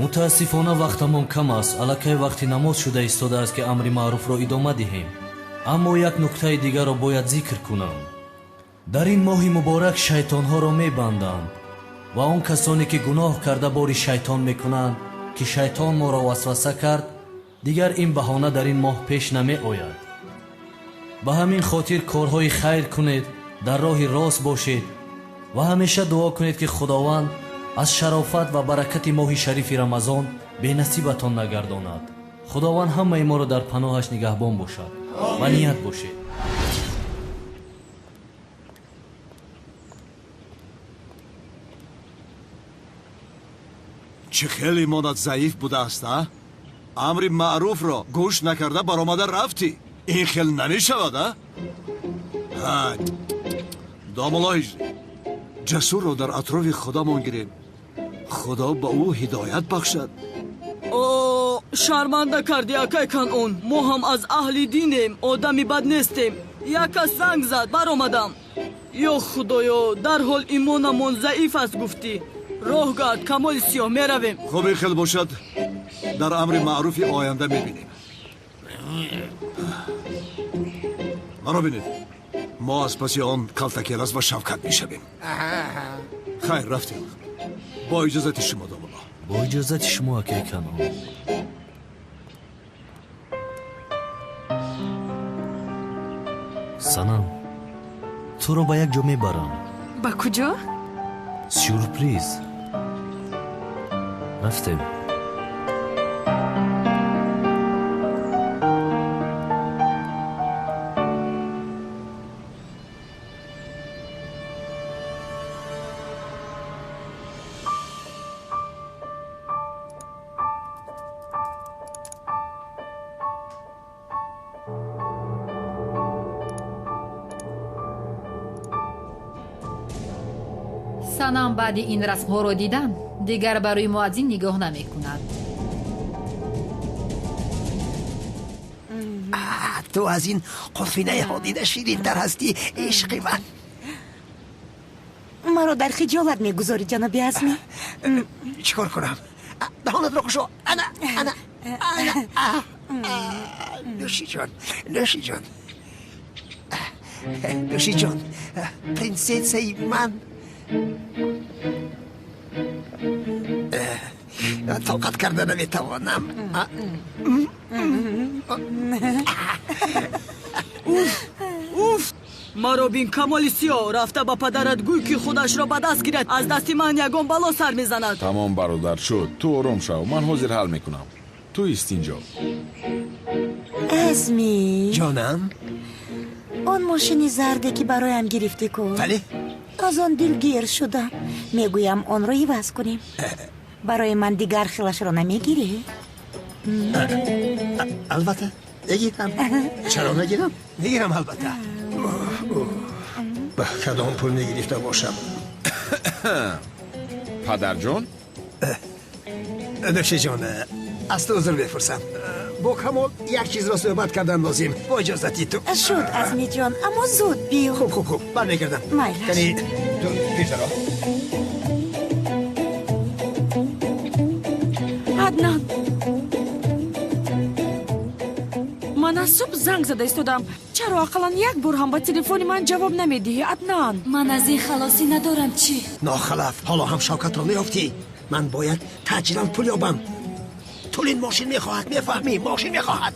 Мутаассифона вақтамон кам аст, аллакай вақти намоз шуда истодааст, ки амри маъруфро идома диҳем. Аммо як нуктаи дигарро бояд зикр кунам. Дар ин моҳи муборак шайтонҳоро мебанданд ва он касоне ки гуноҳ карда бори шайтон мекунанд, ки шайтон моро васваса кард, дигар ин баҳона дар ин моҳ пеш намеояд. Ба ҳамин хотир корҳои хайр кунед, дар роҳи рост бошед ва ҳамеша дуо кунед, ки Худованд аз шарофат ва баракати моҳи шарифи Рамазон бенасибатон нагардонад. Худованд ҳамаи моро дар паноҳаш нигаҳбон бошад ва ният бошед. Чӣ хеле имонат заиф будааст, а? Амри маъруфро гӯш накарда баромада рафтӣ. Ин хел намешавад, а? Домулло Ҳиҷрӣ, Ҷасурро дар атрофи худамон гирем. Худо ба ӯ ҳидоят бахшад. О, шарманда кардӣ, акай Канъон. Мо ҳам аз аҳли динем, одами бад нестем. Як кас занг зад, баромадам. Ё Худоё, дарҳол имонамон заиф аст гуфтӣ. Роҳ гард, Камоли Сиёҳ, меравем. Хуб, ин хел бошад, дар амри маъруфи оянда мебинем. Маро бинед, мо аз паси он калтакелас ва Шавкат мешавем. Хайр, рафтем. Бо иҷозати шумо, домулло. Бо иҷозати шумо, акай Канъон. Санам, туро ба як ҷо мебарам. Ба куҷо? Сюрприз. Рафтем. Санам баъди ин расмҳоро дидан дигар барои муаззин нигоҳ намекунад. Ту аз ин қулфинаи ҳодида ширинтар ҳастӣ, ишқи ман. Маро дар хиҷолат мегузорӣ, ҷаноби Азмӣ. Чӣ кор кунам? Даҳонатро кушо. Ана, ана, ана. Нӯшиҷон, нӯшиҷон, нӯшиҷон, принсессаи ман. Тоқат карда наметавонам. Уф, уф! Маро бин, Камоли Сиё, рафта ба падарат гӯй, ки худашро ба даст гирад. Аз дасти ман ягон бало сар мезанад. Тамом, бародар, шуд. Ту ором шав, ман ҳозир ҳал мекунам. Ту ист инҷо. Азмӣ. Ҷонам. Он мошини зарде, ки бароям гирифтӣ ку? Бале. Аз он дилгир шудам. Мегӯям, онро иваз кунем. Барои ман дигар хелашро намегирӣ? Албатта, мегирам. Чаро нагирам? Мегирам, албатта. Ба кадом пул мегирифта бошам? Падарҷон? Нӯшиҷон, аз ту узр мепурсам. Бо Камол як чизро суҳбат кардан лозим. Бо иҷозати ту. Шуд, Азмиҷон, аммо зуд биё. Хуб, хуб, хуб, бармегардам. Майлаш. Кани, ту пешдаро. Аднан, ман аз субҳ занг зада истодам. Чаро ақаллан як бор ҳам ба телефони ман ҷавоб намедиҳӣ, Аднан? Ман аз ин халосӣ надорам, чӣ? Нохалаф, ҳоло ҳам Шавкатро меёфтӣ. Ман бояд таъҷилан пул ёбам. Тулин мошин мехоҳад, мефаҳмӣ? Мошин мехоҳад.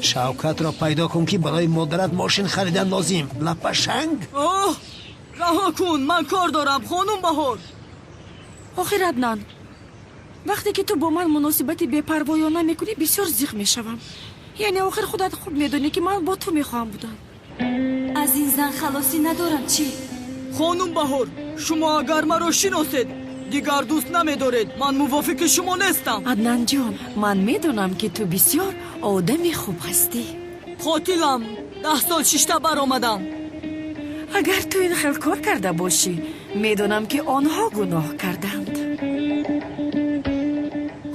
Шавкатро пайдо кун, ки барои модарат мошин харидан лозим. Лапашанг. Оҳ, раҳо кун, ман кор дорам, хонум Баҳор. Охир, Аднан, вақте ки ту бо ман муносибати бепарвоёна мекунӣ, бисёр зиқ мешавам. Яъне охир худат хуб медонӣ, ки ман бо ту мехоҳам будан. Аз ин зан халосӣ надорам, чӣ? Хонум Баҳор, шумо агар маро шиносед, дигар дӯст намедоред. Ман мувофиқи шумо нестам. Аднанҷон, ман медонам, ки ту бисёр одами хуб ҳастӣ. Қотилам, 10 сол шишта баромадам. Агар ту ин хел кор карда бошӣ, медонам, ки онҳо гуноҳ карданд.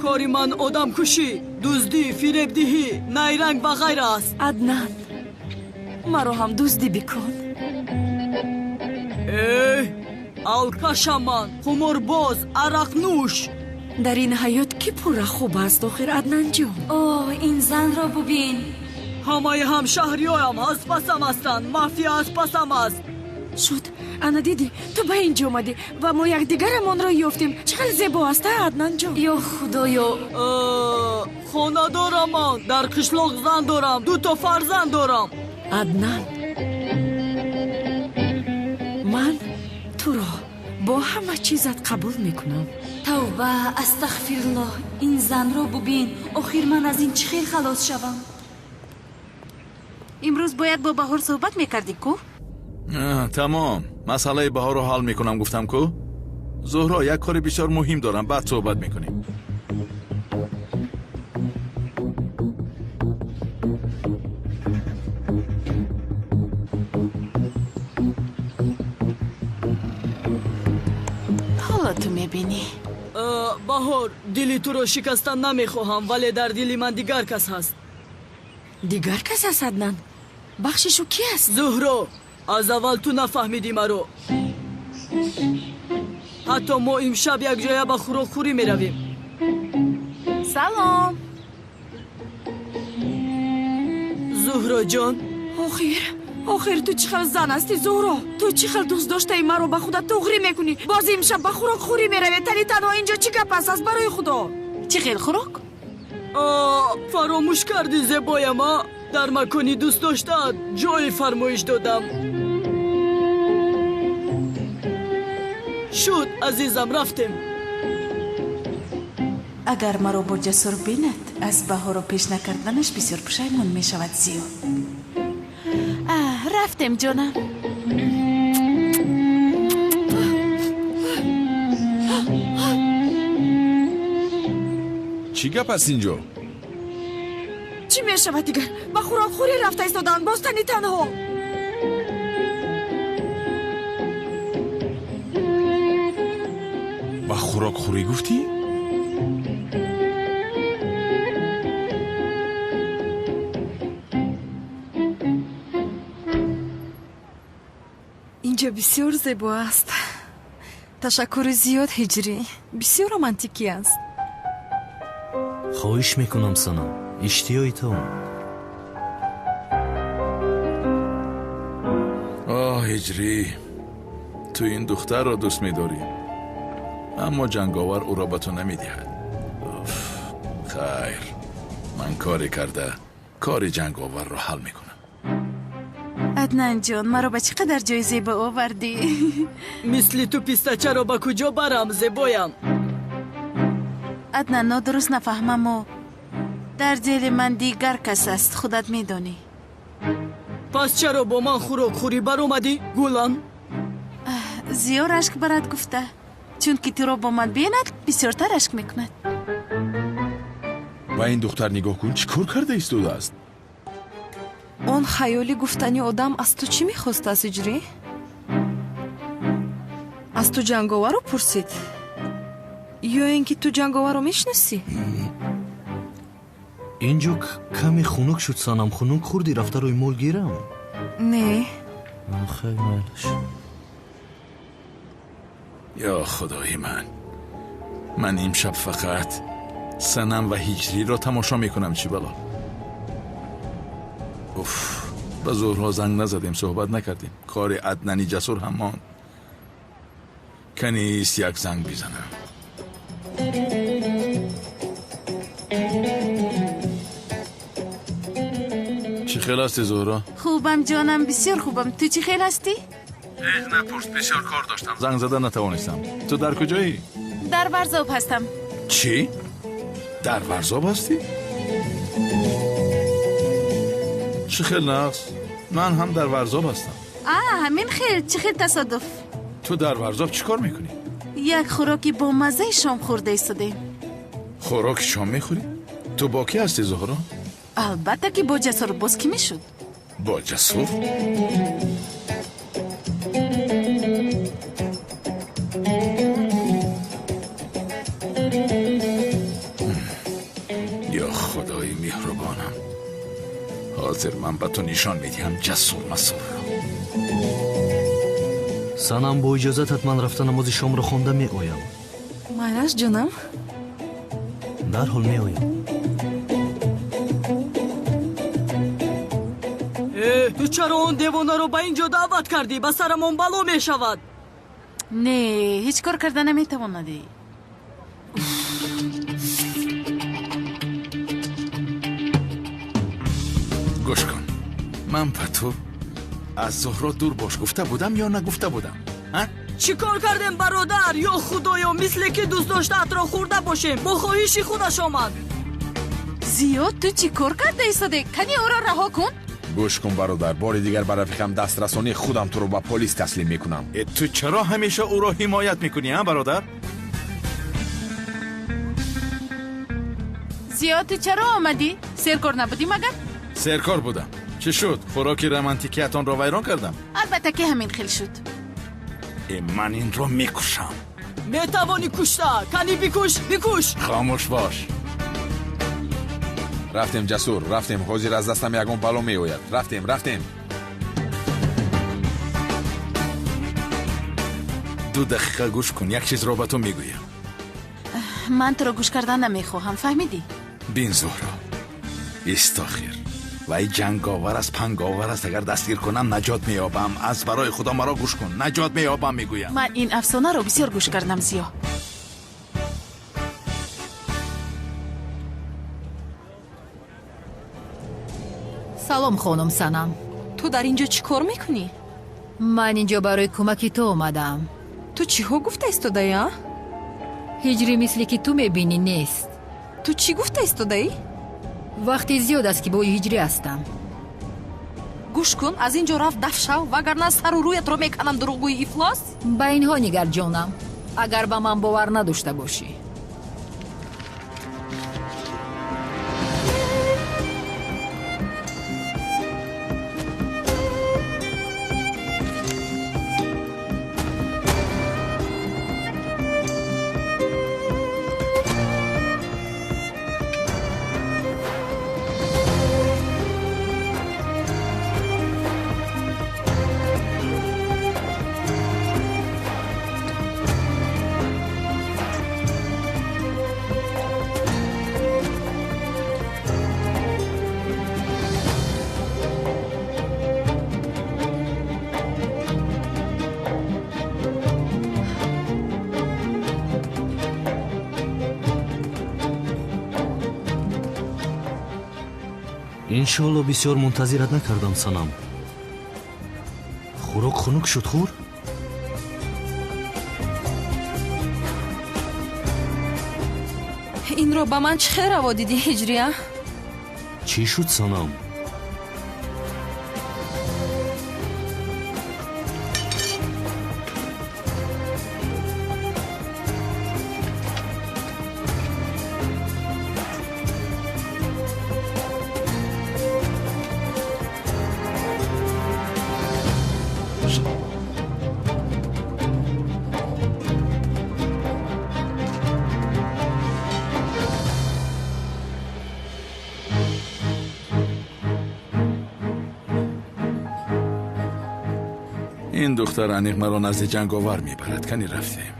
Кори ман одамкушӣ, дуздӣ, фиребдиҳӣ, найранг ва ғайра аст. Аднан, маро ҳам дуздӣ бикун. Э, алкашам ман, қуморбоз, арақнӯш. Дар ин ҳаёт кӣ пурра хуб аст охир, Аднанҷон? О, ин занро бубин. Ҳамаи ҳамшаҳриёям аз пасам ҳастанд, мафия аз пасам аст. Шуд, ана дидӣ, ту ба ин ҷо омадӣ ва мо якдигарамонро ёфтем. Чӣ хеле зебо аст, а, Аднанҷон? Ё Худоё! Хона дорам ман, дар қишлоқ зан дорам, дуто фарзанд дорам. Аднан, ман туро бо ҳама чизат қабул мекунам. Тавба, астағфируллоҳ, ин занро бубин. Охир ман аз ин чӣ хел халос шавам? Имрӯз бояд бо Баҳор суҳбат мекардӣ ку? Тамом, масъалаи Баҳорро ҳал мекунам, гуфтам ку. Зуҳро, як кори бисёр муҳим дорам, баъд суҳбат мекунем. Ҳоло ту мебинӣ. Баҳор, дили туро шикастан намехоҳам, вале дар дили ман дигар кас ҳаст. Дигар кас аст, Аднан? Бахшишу, ки аст? Зуҳро, аз аввал ту нафаҳмидӣ маро. Ҳатто мо имшаб якҷоя ба хӯрокхӯрӣ меравем. Салом. Зуҳроҷон. Охир, охир, ту чӣ хел зан ҳастӣ, Зуҳро? Ту чӣ хел дӯст доштаи маро ба худат туғрӣ мекунӣ? Боз имшаб ба хӯрокхӯрӣ меравед, тани танҳо. Инҷо чӣ гап аст, аз барои Худо? Чӣ хел хӯрок? Фаромӯш кардӣ, зебоям, а? Дар макони дӯст доштаат ҷое фармоиш додам. Шуд, азизам, рафтем. Агар маро бо Ҷасур бинад, аз Баҳоро пеш накарданаш бисёр пушаймон мешавад. Зиё, рафтем, ҷонам. Чӣ гап аст инҷо? Чӣ мешавад дигар? Ба хӯрокхӯрӣ рафта истоданд, боз тани танҳо. Ба хӯрокхӯрӣ гуфтӣ? Инҷо бисёр зебо аст. Ташаккури зиёд, Ҳиҷрӣ. Бисёр романтикӣ аст. Хоҳиш мекунам, Санам, иштиёи том. Оҳ, Ҳиҷрӣ. Ту ин духтарро дӯст медорӣ, аммо ҷанговар ӯро ба ту намедиҳад. Хайр, ман коре карда кори ҷанговарро ҳал мекунам. Аднан ҷон, маро ба чӣ қадар ҷои зебо овардӣ. Мисли ту пистачаро ба куҷо барам, зебоям? Аднан, нодуруст нафаҳмаму, дар дили ман дигар кас аст, худат медонӣ. Пас чаро бо ман хӯрокхӯрӣ баромадӣ, гулам? Зиё рашк барад гуфта, чунки туро бо ман бинад, бисёртар рашк мекунад. Ба ин духтар нигоҳ кун, чӣ кор карда истодааст. Он хаёлӣ гуфтани одам аз ту чӣ мехостааст, Ҳиҷрӣ? Аз ту ҷанговарро пурсид ё ин ки ту ҷанговарро мешиносӣ? Ин ҷо каме хунук шуд, Санам. Хунук хӯрдӣ? Рафта рӯймол гирам? Не. Хеле майлаш. Ё худои ман, ман имшаб фақат Санам ва Ҳиҷриро тамошо мекунам. Чӣ бало! Уф, ба Зуҳро занг назадем, суҳбат накардем. Кори Аднани Ҷасур ҳам монд. Канист, як занг бизанам. Чӣ хел ҳасти, Зуҳро? Хубам, ҷонам, бисёр хубам. Ту чӣ хел ҳастӣ? Ҳеҷ напурс, бисёр кор доштам, занг зада натавонистам. Ту дар куҷоӣ? Дар Варзоб ҳастам. Чӣ, дар Варзоб ҳастӣ? Чӣ хел нағз, ман ҳам дар Варзоб ҳастам. А, ҳамин хел? Чӣ хел тасодуф! Ту дар Варзоб чӣ кор мекунӣ? Як хӯроки бомаззаи шом хӯрда истодем. Хӯроки шом мехӯрӣ? Ту бо кӣ ҳастӣ, Зуҳро? Албатта ки бо Ҷасур, боз кӣ мешуд? Бо Ҷасур? Ё худои меҳрубонам, ҳозир ман ба ту нишон медиҳам Ҷасур Масурро. Санам, бо иҷозатат ман рафта намози шомро хонда меоям. Майлаш, ҷонам. Дарҳол меоям. Э, ту чаро он девонаро ба ин ҷо даъват кардӣ? Ба сарамон бало мешавад. Не, ҳеҷ кор карда наметавонадӣ. Гӯш кун, ман ба ту аз Зуҳро дур бош гуфта будам ё нагуфта будам, а? Чӣ кор кардем, бародар? Ё худоё, мисле ки дӯстдоштаатро хӯрда бошем. Бо хоҳиши худаш омад. Зиёд, ту чӣ кор карда истоде? Кани ӯро раҳо кун. Гӯш кун, бародар, бори дигар ба рафиқам даст расонӣ, худам туро ба полис таслим мекунам. Э, ту чаро ҳамеша ӯро ҳимоят мекунӣ, а, бародар? Зиёд, ту чаро омадӣ? Серкор набудӣ магар? Серкор будам. Чӣ шуд, хӯроки романтикиятонро вайрон кардам? Албатта ки ҳамин хел шуд. Э, ман инро мекушам. Метавонӣ кушта. Кани бикуш, бикуш. Хомӯш бош. Рафтем, Ҷасур, рафтем, ҳозир аз дастам ягон бало меояд. Рафтем, рафтем. 2 дақиқа гӯш кун, як чизро ба ту мегӯям. Ман туро гӯш кардан намехоҳам, фаҳмидӣ? Бин, Зуҳро, истохир. Вай ҷанговар аст, панговар аст. Агар дастгир кунам, наҷот меёбам. Аз барои худо маро гӯш кун, наҷот меёбам, мегӯям. Ман ин афсонаро бисёр гӯш кардам, Зиё. Салом, хонум Санам. Ту дар ин ҷо чӣ кор мекунӣ? Ман инҷо барои кӯмаки ту омадаам. Ту чиҳо гуфта истодаӣ, а? Ҳиҷрӣ мисле ки ту мебинӣ нест. Ту чӣ гуфта истодаӣ? Вақти зиёд аст, ки бо Ҳиҷрӣ ҳастам. Гӯш кун, аз ин ҷо рафт, даф шав, вагарна сару рӯятро меканам, дурӯғгӯи ифлос. Ба инҳо нигар, ҷонам, агар ба ман бовар надошта бошӣ. Иншоалло бисёр мунтазират накардам, Санам. Хӯрок хунук шуд, хӯр. Инро ба ман чӣ хел раво дидӣ, Ҳиҷрия? Чӣ шуд, Санам? Ин духтар аниқ маро назди ҷанговар мебарад. Кани рафтем.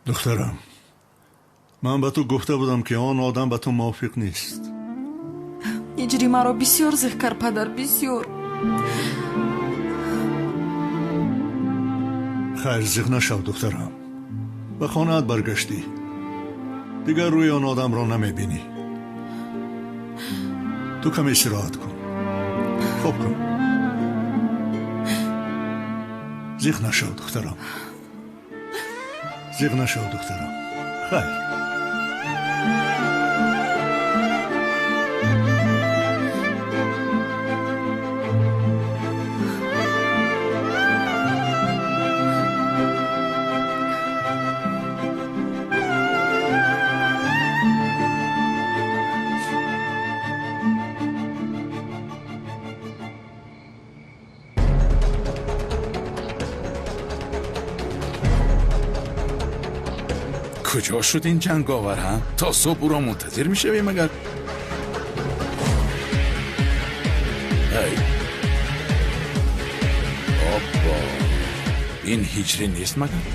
Духтарам, ман ба ту гуфта будам, ки он одам ба ту мувофиқ нест. Ҳиҷрӣ маро бисёр зиқ кард, падар, бисёр. Хайр, зиқ нашав, духтарам. Ба хонаат баргаштӣ, дигар рӯи он одамро намебинӣ. Ту каме истироҳат кун, хоб кун. Зиқ нашав, духтарам, зиқ нашав, духтарам. Хайр. Куҷо шуд ин ҷанговар, ҳа? То субҳ ӯро мунтазир мешавем, агар ай оббо, ин ҳиҷрӣ нест магар?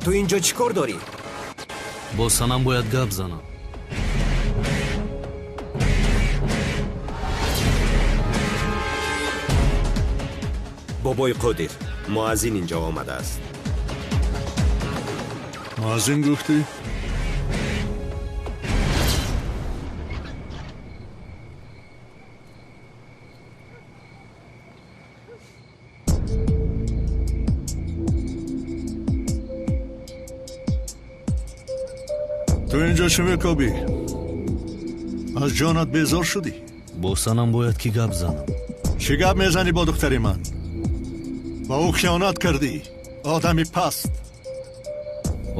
Ту инҷо чӣ кор дорӣ? Бо Санам бояд гап занам. Бобои Қодир, муаззин инҷо омадааст. Муаззин гуфтӣ? Ту инҷо чӣ мекобӣ? Аз ҷонат безор шудӣ? Бо Санам бояд ки гап занам. Чӣ гап мезанӣ бо духтари ман? Ба ӯ хиёнат кардӣ, одами паст.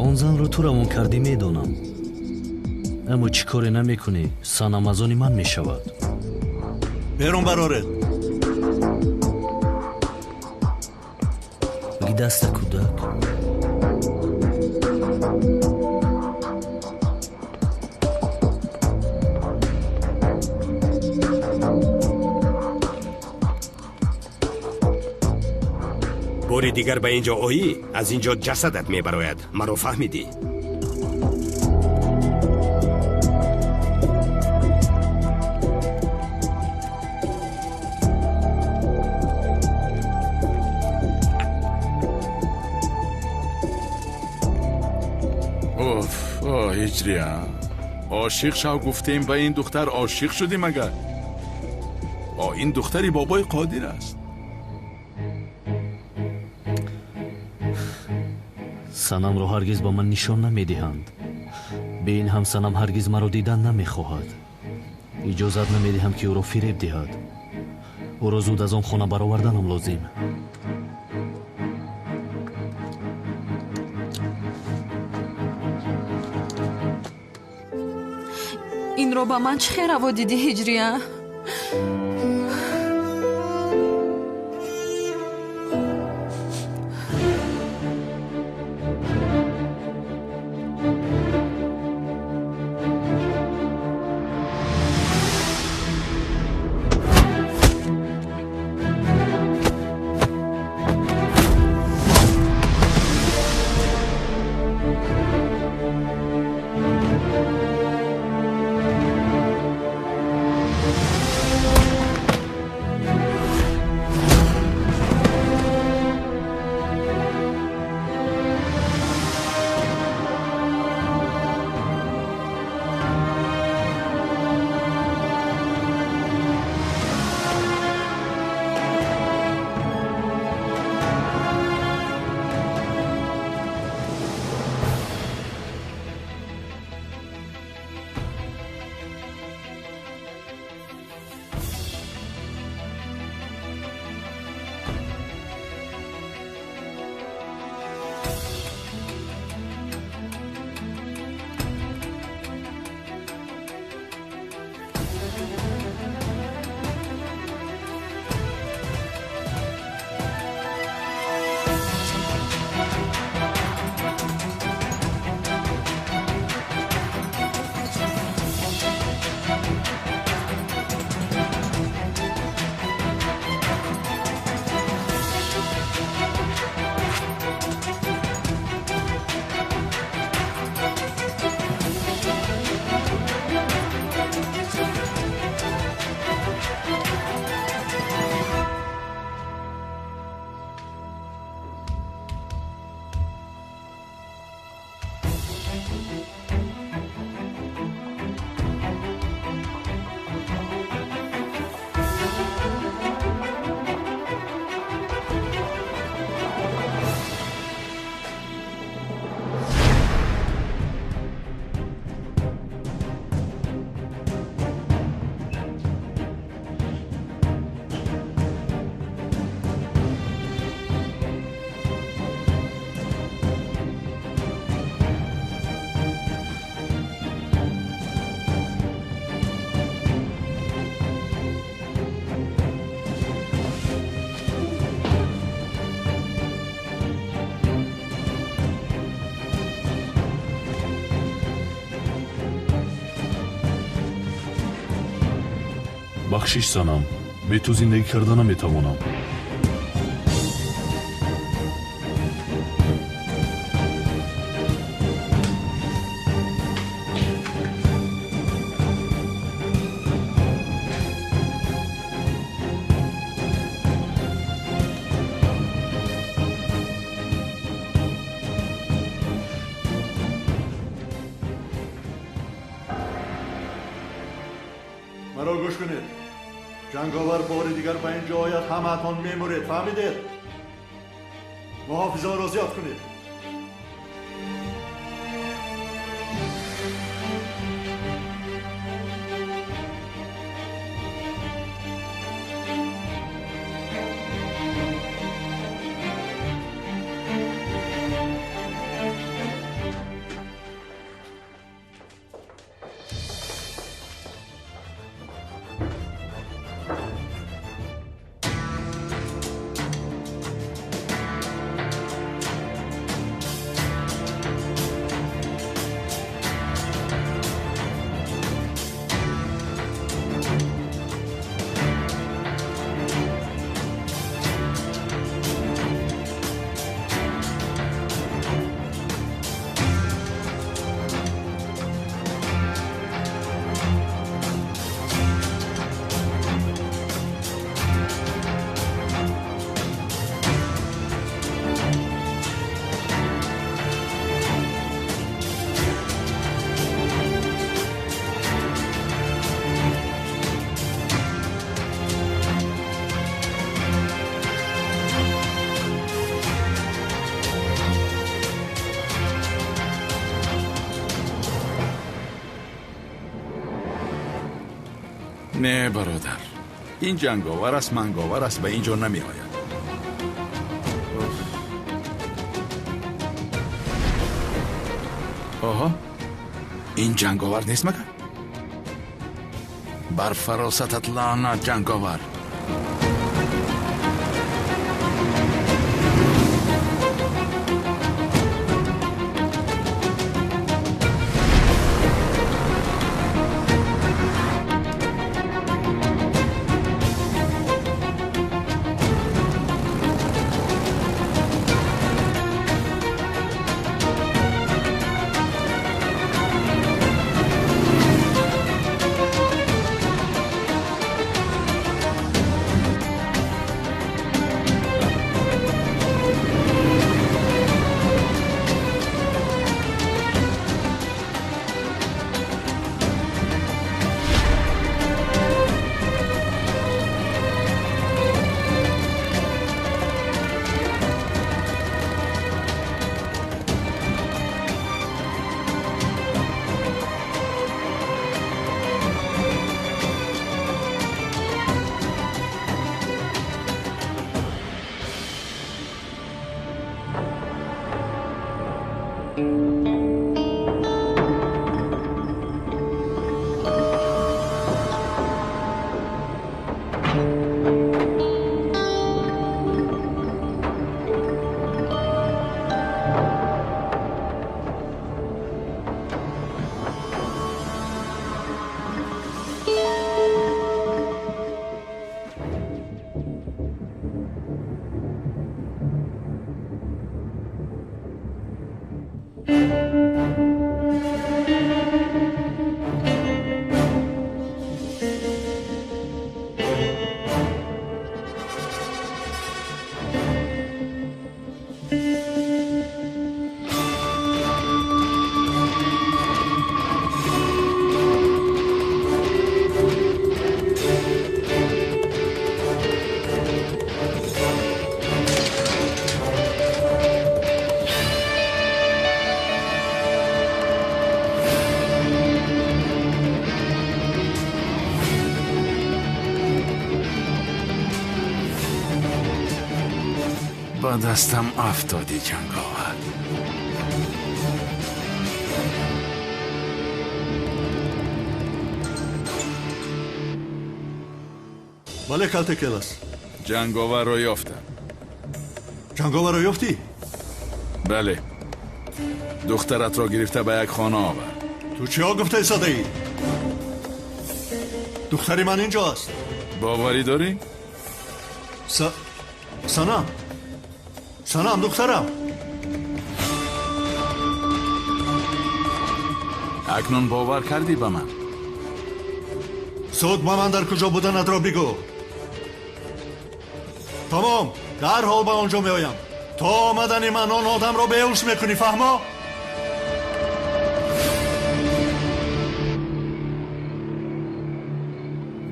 Он занро ту равон кардӣ, медонам. Аммо чӣ коре намекунӣ, Санам аз они ман мешавад. Берун бароред. Биги даста, кӯдак. Бори дигар ба ин ҷо оӣ, аз ин ҷо ҷасадат мебарояд. Маро фаҳмидӣ? Уф, о Ҳиҷрия, ошиқ шав гуфтем, ба ин духтар ошиқ шудӣ магар? О, ин духтари бобои Қодир аст. Санамро ҳаргиз ба ман нишон намедиҳанд. Бе ин ҳам Санам ҳаргиз маро дидан намехоҳад. Иҷозат намедиҳам, ки ӯро фиреб диҳад. Ӯро зуд аз он хона бароварданам лозим. Инро ба ман чӣ хел раво дидӣ, Ҳиҷрия? Бахшиш, Санам, бе ту зиндагӣ карда наметавонам. Маро гӯш кунед. Ҷанговар бори дигар ба ин ҷо ояд, ҳамаатон мемуред, фаҳмидед? Муҳофизонро зиёд кунед. Не, бародар, ин ҷанговар аст, манговар аст, ба ин ҷо намеояд. Оҳо, ин ҷанговар нест магар? Бар фаросатат лаънат, ҷанговар. Ба дастам афтодӣ, ҷанговар. Бале, калтекелас. Ҷанговарро ёфтам. Ҷанговарро ёфтӣ? Бале, духтаратро гирифта ба як хона овард. Ту чиҳо гуфта истодаӣ? Духтари ман инҷо аст. Боварӣ дорӣ? Санам, Санам, духтарам. Акнун бовар кардӣ ба ман? Зуд ба ман дар куҷо буданатро бигӯ. Тамом, дарҳол ба он ҷо меоям. То омадани ман он одамро беҳуш мекунӣ, фаҳмо?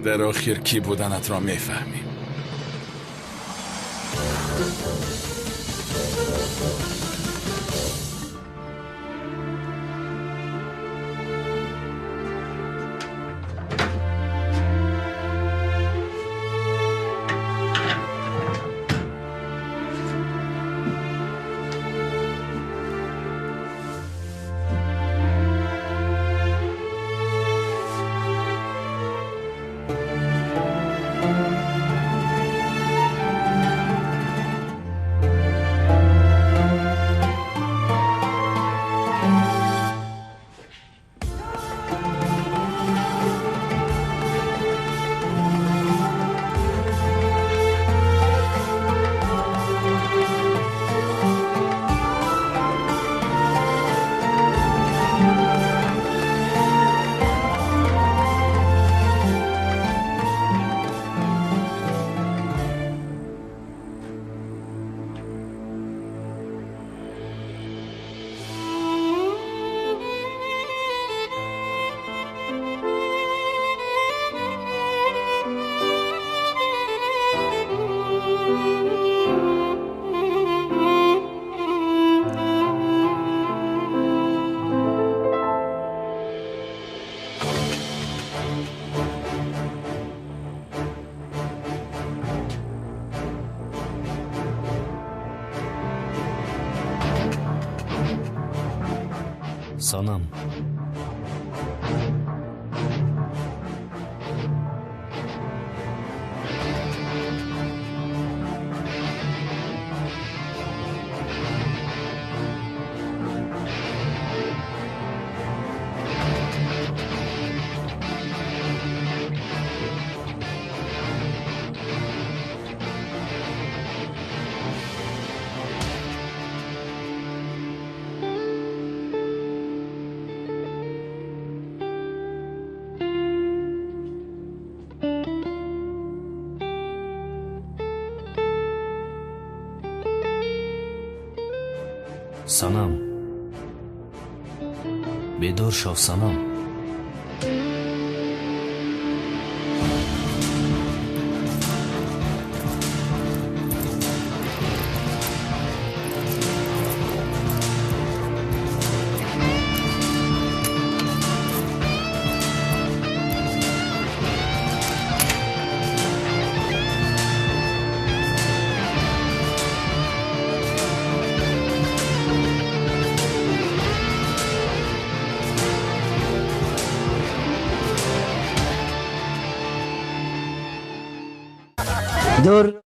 Дар охир кӣ буданатро мефаҳмӣ. Санам. Санам. Бедор шав, Санам. Dur.